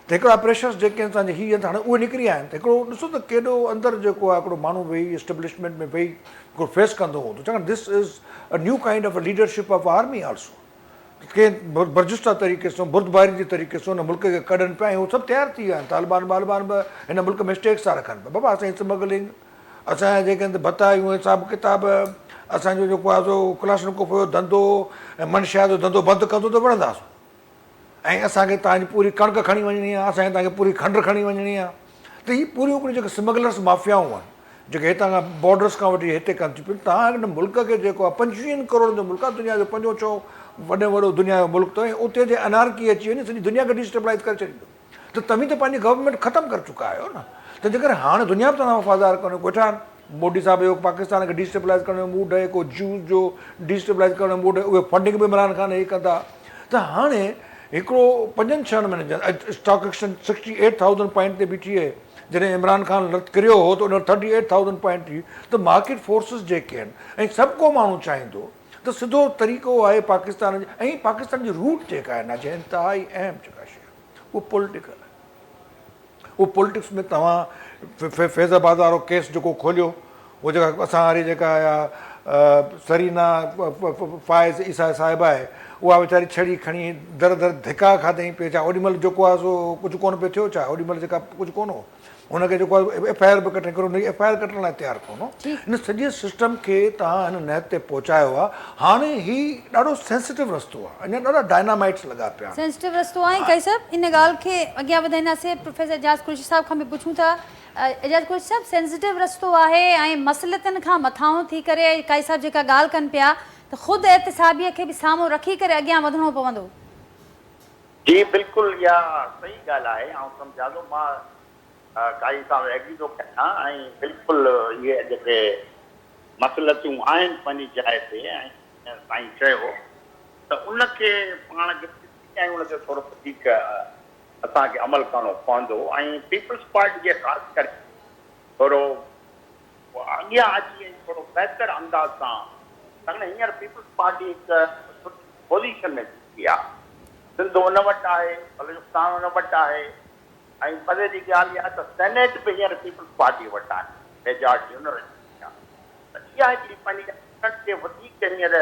S3: ته هڪڙا پريشرس جيڪي آهن سان هي هاڻي اهي نڪري آيا آهن ته هڪڙو ڏسو ته ڪيڏو اندر جيڪو آهي هڪڙو ماڻهو ويهي اسٽيبلشمينٽ ۾ ويهي هڪڙو فيس ڪندو هوندو ڇاڪاڻ this is a new kind of leadership of army also ڪنهن برجسته طريقي سان بردباري جي طريقي سان هن ملڪ کي ڪڍن پيا ۽ هو سڀ تيار ٿي ويا آهن طالبان بالبان به هن ملڪ ۾ اسٽيڪس ٿا رکن پيا بابا اسان جي سمگلنگ اسان جا جيڪي آهن ڀتا آهيون حساب ڪتاب اسان جو جيڪو آهي سو ڪلاشنڪوف جو ڌنڌو ۽ منشيات جو ڌنڌو بند ڪندو ته وڙهنداسون ۽ اسان کي توهان جي پوري ڪڻڪ کڻي وڃڻي آهي اسان کي توهان کي پوري کنڊ کڻي وڃڻي آهي ته هي پوريون هڪڙيون جيڪي سمگلرس مافيائون آهن جيڪي هتان کان بارڊرس کان وٺي هتي ڪن ٿيون پيون تهان هن ملڪ کي جيڪو آهي پنجويهن ڪروڙن جو ملڪ آهي دنيا جو پنجون ڇهون وڏي ۾ وڏو دنيا جو ملڪ اٿو ۽ اتي جي انارڪي اچي وڃي سڄي دنيا کي ڊيسٽيبلائز ڪري ڇڏيندو ته توهين ته پنهنجي گورنمينٽ ختم ڪري چڪا آهيو نه تنهنجي ڪري هاڻ دنيا به توهان سان وفادار ڪونهي ويٺا آهن مودي صاحب جو پاڪستان کي ڊيسٽيبلائز ڪرڻ جو موڊ آهي ڪو جوز جو ڊيسٽيبلائز ڪرڻ جو موڊ آهي اهي فنڊنگ به عمران خان هي ڪندا ته هاڻي هڪڙو پنجن ڇهن مهينن جي اڄ اسٽاڪ ايڪسچينج 68000 پوائنٽ تي بيٺي آهي جڏهن عمران خان لت ڪريو هو ته ان وقت 38000 پوائنٽ هئي ته مارڪيٽ فورسز جيڪي آهن ۽ سڀ ڪو ماڻهو چاهيندو ته سڌو طريقو آهي پاڪستان جي ۽ پاڪستان جي روٽ جيڪا آهي نه جنهن انتهائي اهم جيڪا شيء آهي اهو پوليٽيڪل آهي اهو پوليٽڪس ۾ توهان فيض آباد وارو ڪيس جيڪو کوليو اهو جيڪا اسان واري جيڪا اها سرينا فائز عيسيٰ صاحبه آهي اها ويچاري ڇڙي کڻي در در ڌڪا کاڌائين پئي ڇا اوڏي مهل جيڪو آهي سو ڪجهه ڪونه پئي ٿيو ڇا اوڏي مهل جيڪا ڪجهه ڪونه هو هن کي جيڪو آهي ايف I R به ڪٽڻ ڪرو هن ايف I R ڪٽڻ لاء تيار ڪونه هو هن سڄي سسٽم کي توهان هن نهج تي پهچايو آهي هاڻي هي ڏاڍو سينسٽو رستو آهي اڃا ڏاڍا ڊائنامائٽس لڳا پيا آهن.
S1: سينسٽو رستو آهي قائي صاحب ان ڳالهه کي اڳيان وڌائينداسين پروفيسر اعجاز قريشي صاحب کان به پڇون ٿا اعجاز قريشي صاحب سينسٽو رستو آهي ۽ مصلحتن کان مٿانهون ٿي ڪري قائي صاحب جيڪا ڳالهه ڪن پيا ته خود احتسابيء کي به سامهون رکي ڪري اڳيان وڌڻو پوندو.
S4: جي بلڪل اها صحيح ڳالهه آهي آئون سمجهان ٿو مان قائي صاحب ايگري ٿو ڪيان ۽ بلڪل اهي جيڪي مصلحتون آهن پنهنجي جاء تي ۽ سائين چيو ته ان کي پاڻ کي ڏسي ۽ ان تي ٿورو وڌيڪ اسان کي عمل ڪرڻو پوندو ۽ پيپلز پارٽي کي خاص ڪري ٿورو اڳيان اچي ۽ ٿورو بهتر انداز سان ڇاڪاڻ هينئر پيپلز پارٽي هڪ سٺي پوزيشن ۾ بيٺي آهي سنڌ ان وٽ آهي بلوچستان ان وٽ آهي ۽ مزي جي ڳالهه اها ته سينيٽ به هينئر پيپلز پارٽي وٽ آهي ميجارٽي ان وٽ آهي ته اها هڪڙي پنهنجي انهن کي وڌيڪ هينئر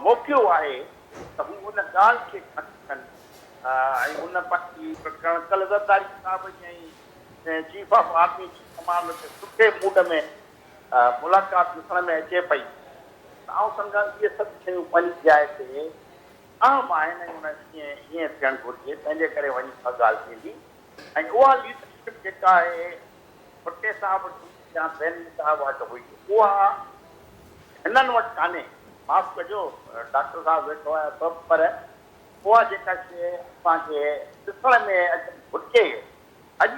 S4: موقعو آهي ته هو ان ڳالهه کي کڻي ڪن ۽ ان پنهنجي ڪلهه زرداري صاحب جي ۽ چيف آف آرمي جي تمام هڪ سٺي موڊ ۾ ملاقات ڏسڻ ۾ اچي پئي ته آئون سمجهان اهي سڀ شيون پنهنجي جاء تي اهم آهن ۽ ان ائين ٿيڻ گهرجي تنهنجي ڪري وڃي اها ڳالهه ٿيندي ۽ اها ليڊرشپ جيڪا آهي ڀٽي صاحب وٽ هئي يا بينظير صاحب وٽ هئي اها هنن وٽ ڪانهي معاف ڪجو ڊاڪٽر صاحب ويٺو آهي سڀ پر اها جيڪا شيء اسان کي ڏسڻ ۾ اچڻ گهرجي اڄ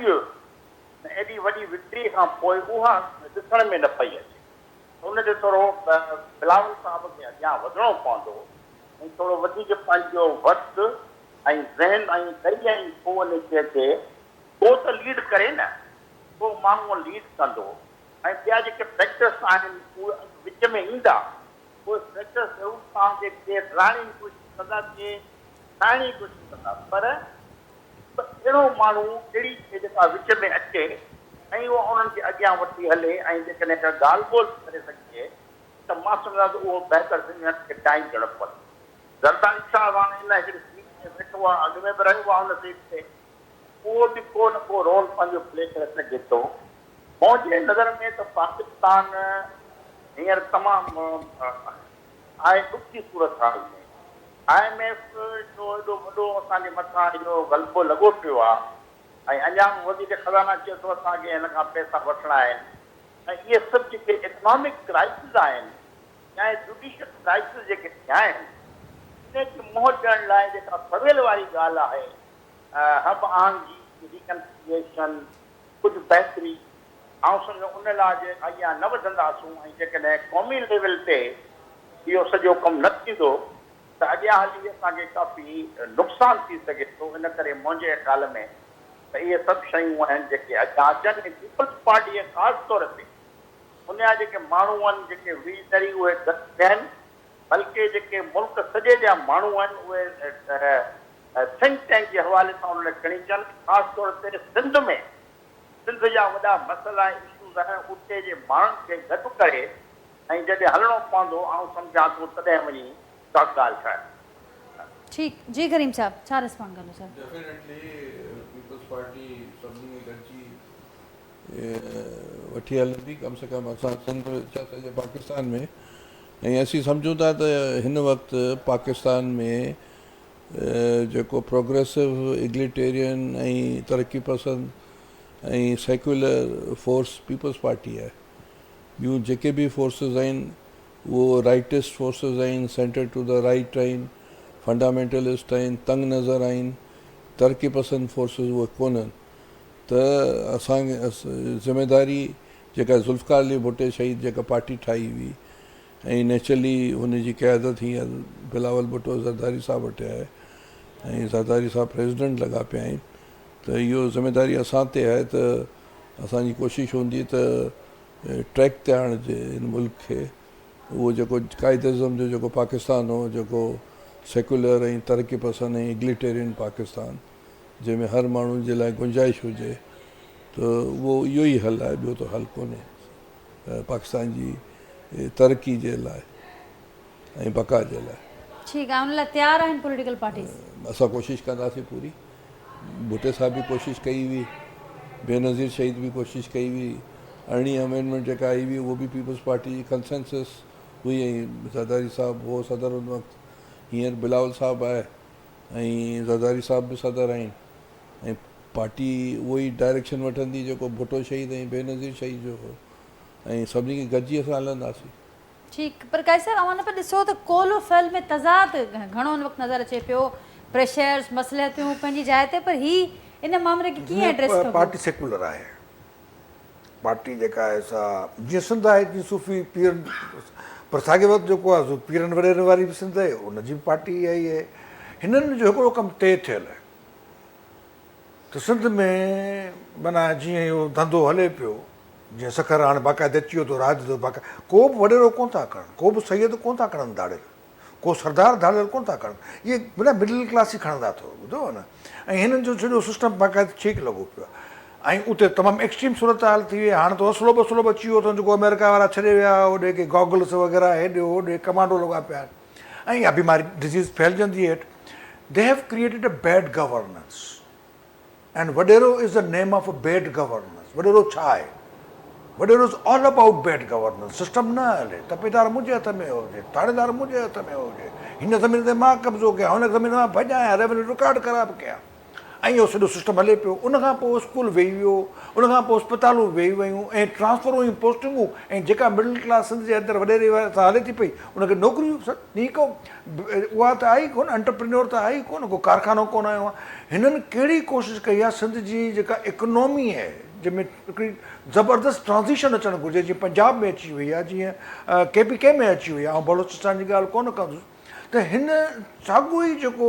S4: ايڏي وڏي وڪٽري کان پوء اها ڏسڻ ۾ نه پئي اچي ان تي ٿورو بلاول صاحب کي اڳيان وڌڻو پوندو ۽ ٿورو وڌيڪ پنهنجو وقت ۽ ذهن ۽ ڏئي ۽ پوء ان شيء کي ڪو ته ليڊ ڪري نه، ڪو ماڻهو ليڊ ڪندو ۽ ٻيا جيڪي فيڪٽرس آهن اهي وچ ۾ ايندا، اهي فيڪٽرس ضرور توهان کي ڪي ڊاهڻ جي ڪوشش ڪندا ڪي ٺاهڻ جي ڪوشش ڪندا پر هڪ اهڙو ماڻهو اهڙي شيء جيڪا وچ ۾ اچي ۽ اها انهن کي اڳيان وٺي هلي ۽ جيڪڏهن ڪا ڳالهه ٻولهه ڪري سگهجي ته مان سمجهان ٿو اهو بهتر ٿيندو هن کي ٽائيم ڏيڻو پوندو. زرداري صاحب هاڻي ان هڪڙي سيٽ تي ويٺو آهي اڳ ۾ به رهيو آهي ان سيٽ تي اهو به ڪو نه ڪو رول پنهنجو پلي ڪري سگهي ٿو. منهنجي نظر ۾ ته پاڪستان هينئر تمام آهي ڏکي صورتحال ۾. I M F جو ايڏو وڏو اسان جي مٿان اهو غلبو لڳو پيو آهي ۽ اڃا به وڌيڪ خزانه چئي ٿو اسان کي هن کان پئسا وٺڻا آهن ۽ اهي سڀ جيڪي اڪنامڪ ڪرائسز آهن يا جوڊيشل ڪرائسز جيڪي ٿيا آهن انهي کي منهن ڏيڻ لاء جيڪا سويل واري ڳالهه آهي هم آهنگي، ريڪنسليئيشن، ڪجهه بهتري، آئون سمجهان ان لاء جي اڳيان نه وڌنداسون ۽ جيڪڏهن قومي ليول تي اهو سڄو ڪم نه ٿيندو ته اڳيان هلي اسان کي ڪافي نقصان ٿي سگهي ٿو ان ڪري منهنجي خيال ۾ ته اهي سڀ شيون آهن جيڪي اڳيان اچن ۽ پيپلز پارٽي خاص طور تي ان جا جيڪي ماڻهو آهن جيڪي ويزنري اهي گڏ ٿين بلڪه جيڪي ملڪ سڄي جا ماڻهو آهن اهي ٿنڪ ٽينڪ جي حوالي سان انهن کي کڻي اچن خاص طور تي سنڌ ۾ سنڌ جا وڏا مسئلا ۽ اشوز آهن اتي جي ماڻهن کي گڏ ڪري ۽ جڏهن هلڻو پوندو آئون سمجهان ٿو تڏهن وڃي ڪا ڳالهه ٺهندي.
S1: ٺيڪ جي ڪريم صاحب ڇا رسپانڊ ڪندو سر.
S2: ڊيفينيٽلي پيپلز پارٽي سڀني کي گڏجي وٺي هلندي ڪم سي ڪم اسان سنڌ ڇا سڄي پاڪستان ۾ ۽ اسين سمجهون ٿا ته هن وقت پاڪستان ۾ جيڪو پروگريسو ايگليٽيرين ۽ ترقي پسند ۽ سيڪيولر فورس پيپلز پارٽي آهي. ٻيون جيڪي به فورسز آهن اهو رائٽسٽ فورسز آهن، سينٽر ٽو the right آهن، فنڊامينٽلسٽ آهن، تنگ نظر آهن، ترقي پسند فورسز اهي ڪونهن ته اسان ذميداري جيڪا ذوالفقار علي ڀٽي شهيد جيڪا پارٽي ٺاهي هئي ۽ نيچرلي هن جي قيادت هينئر بلاول ڀٽو زرداري صاحب وٽ آهي ۽ زرداري صاحب پريزيڊنٽ لڳا پيا آهن ته اهو ذميداري اسان تي آهي ته اسان جي ڪوشش هوندي ته ٽريڪ تي آڻجي هن ملڪ کي اهو جيڪو قائد اعظم جو جيڪو پاڪستان هو جيڪو سيڪيولر ۽ ترقي پسند ۽ ايگليٽيرين پاڪستان جنهن ۾ هر ماڻهو جي لاء گنجائش هجي ته اهو اهو ئي حل آهي ٻيو ته حل ڪونهي پاڪستان جي ترقي جي لاء ۽ بقا جي لاء.
S1: ٺيڪ آهي ان لاء تيار آهن پوليٽيڪل پارٽيز.
S2: اسان ڪوشش ڪنداسين پوري. ڀٽي صاحب به ڪوشش ڪئي هئي، بينظير شهيد به ڪوشش ڪئي هئي، ارڙهين امينڊمينٽ جيڪا آئي هئي اهو به پيپلز پارٽي جي ڪنسينسس هئي ۽ زرداري صاحب هو صدر ان وقت، هينئر بلاول صاحب آهي ۽ زرداري صاحب به صدر آهن ۽ پارٽي اهو ئي ڊائريڪشن وٺندي جيڪو ڀٽو شهيد ۽ بينظير شهيد جو هو ۽ سڀني کي گڏجي اسان هلنداسين.
S1: ٺيڪ پر قائد صاحب اوهان نه پيا ڏسو ته قول و فعل ۾ تضاد گهڻو هن وقت نظر اچي پيو، پريشرز، مصلحتيون پنهنجي جاء تي پر هي ان مامري کي ڪيئن ايڊريس ڪبو؟
S3: پارٽي سيڪولر آهي، پارٽي جيڪا آهي سا جيئن سنڌ آهي تيئن صوفي پيرن پر ساڳي وقت جيڪو آهي سو پيرن وڏيرن واري به سنڌ آهي ان جي به پارٽي اها ئي آهي. هنن جو هڪڙو ڪم طئي ٿيل آهي ته سنڌ ۾ معنيٰ جيئن اهو ڌنڌو هلي پيو جيئن سکر هاڻي باقاعده اچي ويو ته راڄ ته باقاعده ڪو به وڏيرو ڪونه ٿا کڻن، ڪو به سيد ڪونه ٿا کڻن ڌاڙيل، ڪو سردار ڌاڙيل ڪونه ٿا کڻن، اهي معنيٰ مڊل ڪلاس ئي کڻندا اٿو ٻڌو نه ۽ هنن جو سڄو سسٽم باقاعده ٺيڪ لڳو پيو آهي ۽ اتي تمام ايڪسٽريم صورتحال ٿي وئي هاڻي ته اسلو بسلو به اچي ويو اٿن جيڪو آمريڪا وارا ڇڏي ويا هوڏي ڪي گاگلس وغيره هيڏي هوڏي ڪمانڊو لڳا پيا آهن ۽ اها بيماري ڊزيز ڦهلجندي هيٺ they have created a bad governance. And وڏيرو is the name of a bad governance وڏيرو ڇا آهي وڏيرو is all about bad governance system نه هلي تپيدار منهنجي هٿ ۾ هجي ٿاڻيدار منهنجي هٿ ۾ هجي هن زمين تي مان قبضو ڪيان هن زمين مان ڀڄايان ريونيو رڪارڊ خراب ڪيان ۽ اهو سڄو سسٽم هلي پيو ان کان پوء اسڪول ويهي ويو ان کان پوء اسپتالون ويهي ويون ۽ ٽرانسفرون ۽ پوسٽنگون ۽ جيڪا مڊل ڪلاس سنڌ جي اندر وڏيري سان هلي ٿي پئي ان کي نوڪريون هي ڪو اها ته آهي ئي ڪونه، انٽرپرينيور ته آهي ئي ڪونه، ڪو ڪارخانو ڪونه هنيو آهي. هنن ڪهڙي ڪوشش ڪئي آهي سنڌ جي جيڪا اڪنامي آهي جنهن ۾ هڪڙي زبردست ٽرانزيشن اچڻ گهرجي جيئن پنجاب ۾ اچي وئي آهي جيئن ڪي پي ڪي ۾ اچي وئي آهي آئون بلوچستان جي ڳالهه ڪونه ڪندس ته هن ساڳيو ئي جيڪو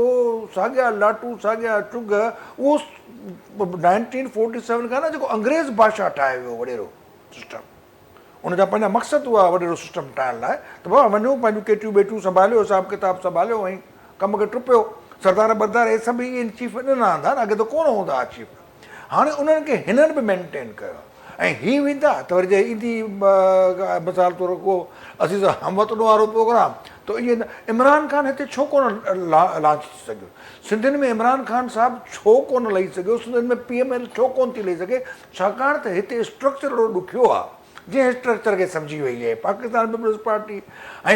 S3: ساڳيا لاٽون ساڳيا چگهه اهو 1947 کان نه جيڪو انگريز بادشاهه ٺاهي ويو وڏيرو سسٽم ان جا پنهنجا مقصد هئا وڏيرو سسٽم ٺاهڻ لاء ته بابا وڃو پنهنجون ڪيٽيون ٻيٽيون سنڀاليو حساب ڪتاب سنڀاليو ۽ ڪم کي ٽپيو سردار بردار اهي سڀ اهي چيف انهن آندا نه اڳي ته ڪونه هوندا هئا چيف هاڻي انهن کي هنن به مينٽين ڪيو ۽ هي ويندا ته وري جي ايندي مثال طور ڪو عزيز هم وطنو وارو پروگرام ته اهي عمران خان هتي ڇو ڪونه لانچ ٿي سگهيو سنڌين ۾ عمران خان صاحب ڇو ڪونه لهي سگهيو سنڌين ۾ پي ايم ايل ڇو ڪونه ٿي لهي سگهي ڇاڪاڻ ته هتي اسٽرڪچر اهڙو ڏکيو آ جنهن اسٽرڪچر کي سمجهي وئي آهي پاڪستان پيپلز پارٽي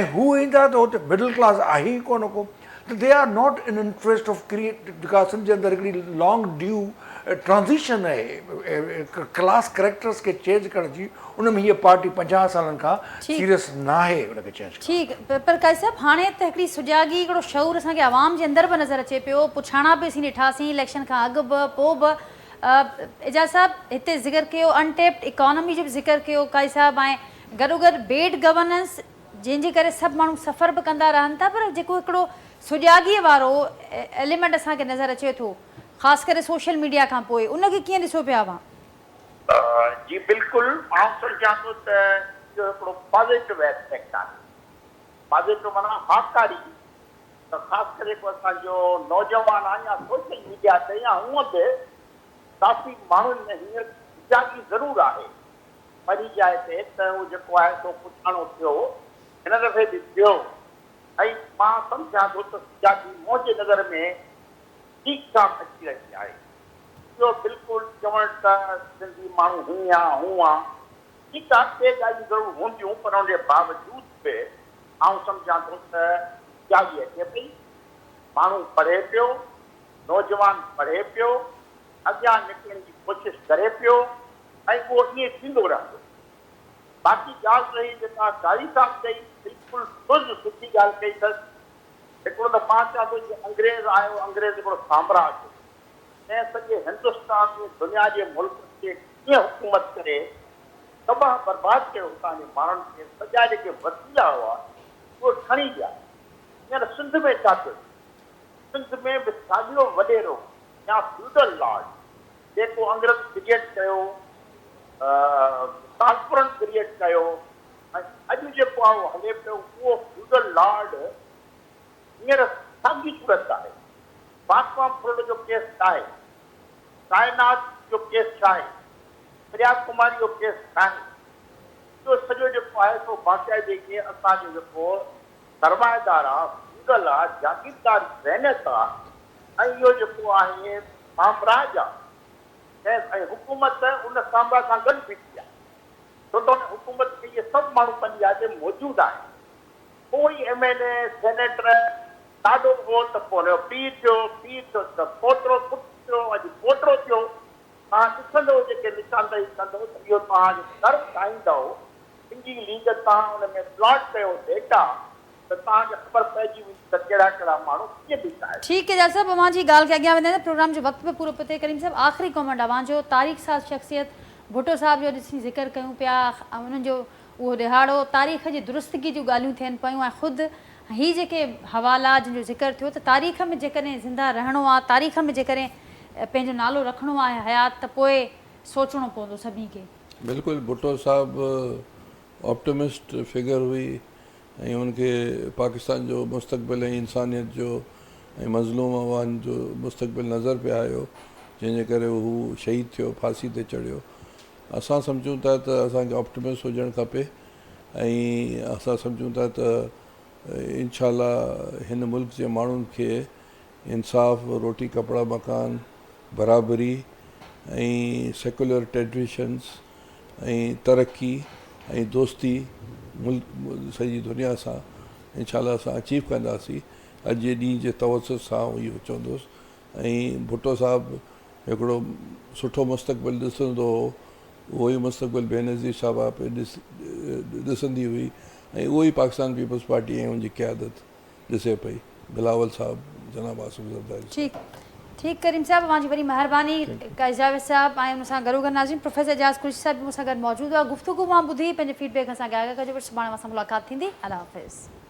S3: ۽ هو ايندا ته هتي مڊل ڪلاس آهي ئي ڪونه ڪو ته they are not in interest of create جيڪا سنڌ جي اندر هڪڙي لانگ ڊيو ٽرانزيشن آهي ڪلاس ڪريڪٽرس کي چينج ڪرڻ جي ان ۾ هيء پارٽي 50 سالن کان سيريس ناهي ان کي چينج ڪرڻ.
S1: ٺيڪ پر قاضي صاحب هاڻي ته هڪڙي سجاڳي هڪڙو شعور اسان کي عوام جي اندر به نظر اچي پيو پڇاڻا به اسين ڏٺاسين اليڪشن کان اڳ به پوء به اعجاز صاحب هتي ذڪر ڪيو ان ٽيپڊ اڪانومي جو به ذڪر ڪيو قاضي صاحب ۽ گڏوگڏ بيڊ گورننس جنهن جي ڪري سڀ ماڻهو سفر به ڪندا رهن ٿا پر جيڪو هڪڙو سجاڳي وارو ايليمينٽ اسان کي نظر اچي ٿو خاص ڪري سوشل ميڊيا کان پوء ان کي ڪيئن ڏسو پيا اوهان؟
S4: جي بلڪل آئون سمجهان ٿو ته اهو هڪڙو پازيٽو اسپيڪٽ آهي پازيٽو معنيٰ هاڪاري ته خاص ڪري جيڪو اسان جو نوجوان آهي يا سوشل ميڊيا تي يا هونء به ڪافي ماڻهن ۾ هينئر سجاڳي ضرور آهي پنهنجي جاء تي ته اهو جيڪو آهي سو پڇاڻو ٿيو هن دفعي به ٿيو ۽ مان سمجهان ٿو ته سجاڳي منهنجي نظر ۾ ٺيڪ ٺاڪ اچي رهي آهي اهو بلڪل چوڻ ته سنڌي ماڻهو هيئن آ هونء آ ٺيڪ آ ڪي ڳالهيون ضرور هونديون پر ان جي باوجود به آئون سمجهان ٿو ته سجاڳي اچي پئي، ماڻهو پڙهي پيو، نوجوان پڙهي پيو. اڳيان نڪرڻ جي ڪوشش ڪري پيو ۽ اهو ائين ٿيندو رهندو. باقي ڳالهه رهي جيڪا قاري صاحب چئي بلڪل تز سٺي ڳالهه ڪئي اٿس. هڪڙو ته مان چوان ٿو جيئن انگريز آيو انگريز هڪڙو سامراج هو تنهن سڄي هندستان ۽ دنيا جي ملڪن تي ڪيئن حڪومت ڪري تباهه برباد ڪيو هتان جي ماڻهن کي سڄا جيڪي وسيلا هئا اهي کڻي ويا. هينئر سنڌ ۾ ڇا ٿيو سنڌ ۾ به ساڳيو وڏيرو يا فيوڊل لارڊ جيڪو انگريز ڪريئيٽ ڪيو، ٽالپرن ڪريئيٽ ڪيو ۽ اڄ جيڪو آهي اهو هلي پيو اهو فيوڊل لارڊ هينئر ساڳي صورت آهي. فاطمه ڦرڙ جو ڪيس ڇاهي؟ ڪائنات جو ڪيس ڇاهي؟ پريا ڪماري جو ڪيس ڇاهي؟ اهو سڄو جيڪو آهي سو باقاعدي ائين اسان جو جيڪو سرمائيدار آ، فيوڊل آ، جاگيردار ذهنيت آ ۽ اهو جيڪو آهي سامراج آ ۽ حڪومت ان سامراج سان گڏ بيٺي آ ڇو ته ان حڪومت ۾ اهي سڀ ماڻهو پنهنجي جاء تي موجود آهن. پوء ئي ايم اين اي، سينيٽر، ڏاڏو هو ته پوء هن جو پيء ٿيو، پيء ٿيو ته پوٽو، پٽ ٿيو، اڄ پوٽو ٿيو. توهان ڏسندؤ جيڪي نشاندهي ڪندؤ ته اهو توهان جو ڪرب ٺاهيندؤ، سنڌي ليگ توهان ان ۾ پلاٽ ڪيو ڊيٽا ته توهان کي خبر پئجي ويندي ته ڪهڙا ڪهڙا ماڻهو ڪيئن بيٺا آهن.
S1: ٺيڪ اعجاز صاحب اوهان جي ڳالهه کي اڳيان وڌائيندي پروگرام جو وقت به پورو پيو ٿئي ڪريم صاحب آخري ڪامينٽ اوهان جو تاريخ ساز شخصيت ڀٽو صاحب جو اڄ اسين ذڪر ڪيون پيا انهن جو اهو ڏهاڙو تاريخ جي درستگي جون ڳالهيون ٿين پيون ۽ خود هي جيڪي حوالا جن جو ذڪر ٿيو ته تاريخ ۾ جيڪڏهن زنده رهڻو آ تاريخ ۾ جيڪڏهن پنهنجو نالو رکڻو آهي حيات ته پوء سوچڻو پوندو سڀني کي.
S2: بلڪل ڀٽو صاحب آپٽمسٽ فگر هئي ۽ ان کي پاڪستان جو مستقبل ۽ انسانيت جو ۽ مظلوم عوام جو مستقبل نظر پئي آيو جنهن جي ڪري هو شهيد ٿيو ڦاسي تي چڙهيو اسان سمجهون ٿا ته اسان کي آپٽمسٽ هجڻ کپي ۽ اسان سمجهون ٿا ته انشاء الله هن ملڪ جي ماڻهن کي انصاف، روٽي ڪپڙا مڪان، برابري ۽ سيڪولر ٽريڊيشنز ۽ ترقي ۽ دوستي ملڪ سڄي دنيا سان انشاء الله اسان اچيو ڪنداسين اڄ جي ڏينهن جي توسط سان آئون اهو چوندس ۽ ڀٽو صاحب هڪڙو سٺو مستقبل ڏسندو هو اهو ئي مستقبل بينظير صاحبه پئي ڏسندي هئي ۽ اهو ئي پاڪستان پيپلز پارٽي ۽ ان جي قيادت ڏسي پئي بلاول صاحب جناب آصف زرداري صاحب.
S1: ٺيڪ ٺيڪ ڪريم صاحب اوهان جي وڏي مهرباني قائد جاويد صاحب ۽ ان سان گڏوگڏ ناظرين پروفيسر اعجاز قريشي صاحب به مون سان گڏ موجود هئا گفتگو مان ٻڌي پنهنجي فيڊ بيڪ اسان کي آگاهه ڪجو وري سڀاڻي اوهان سان ملاقات ٿيندي الله حافظ.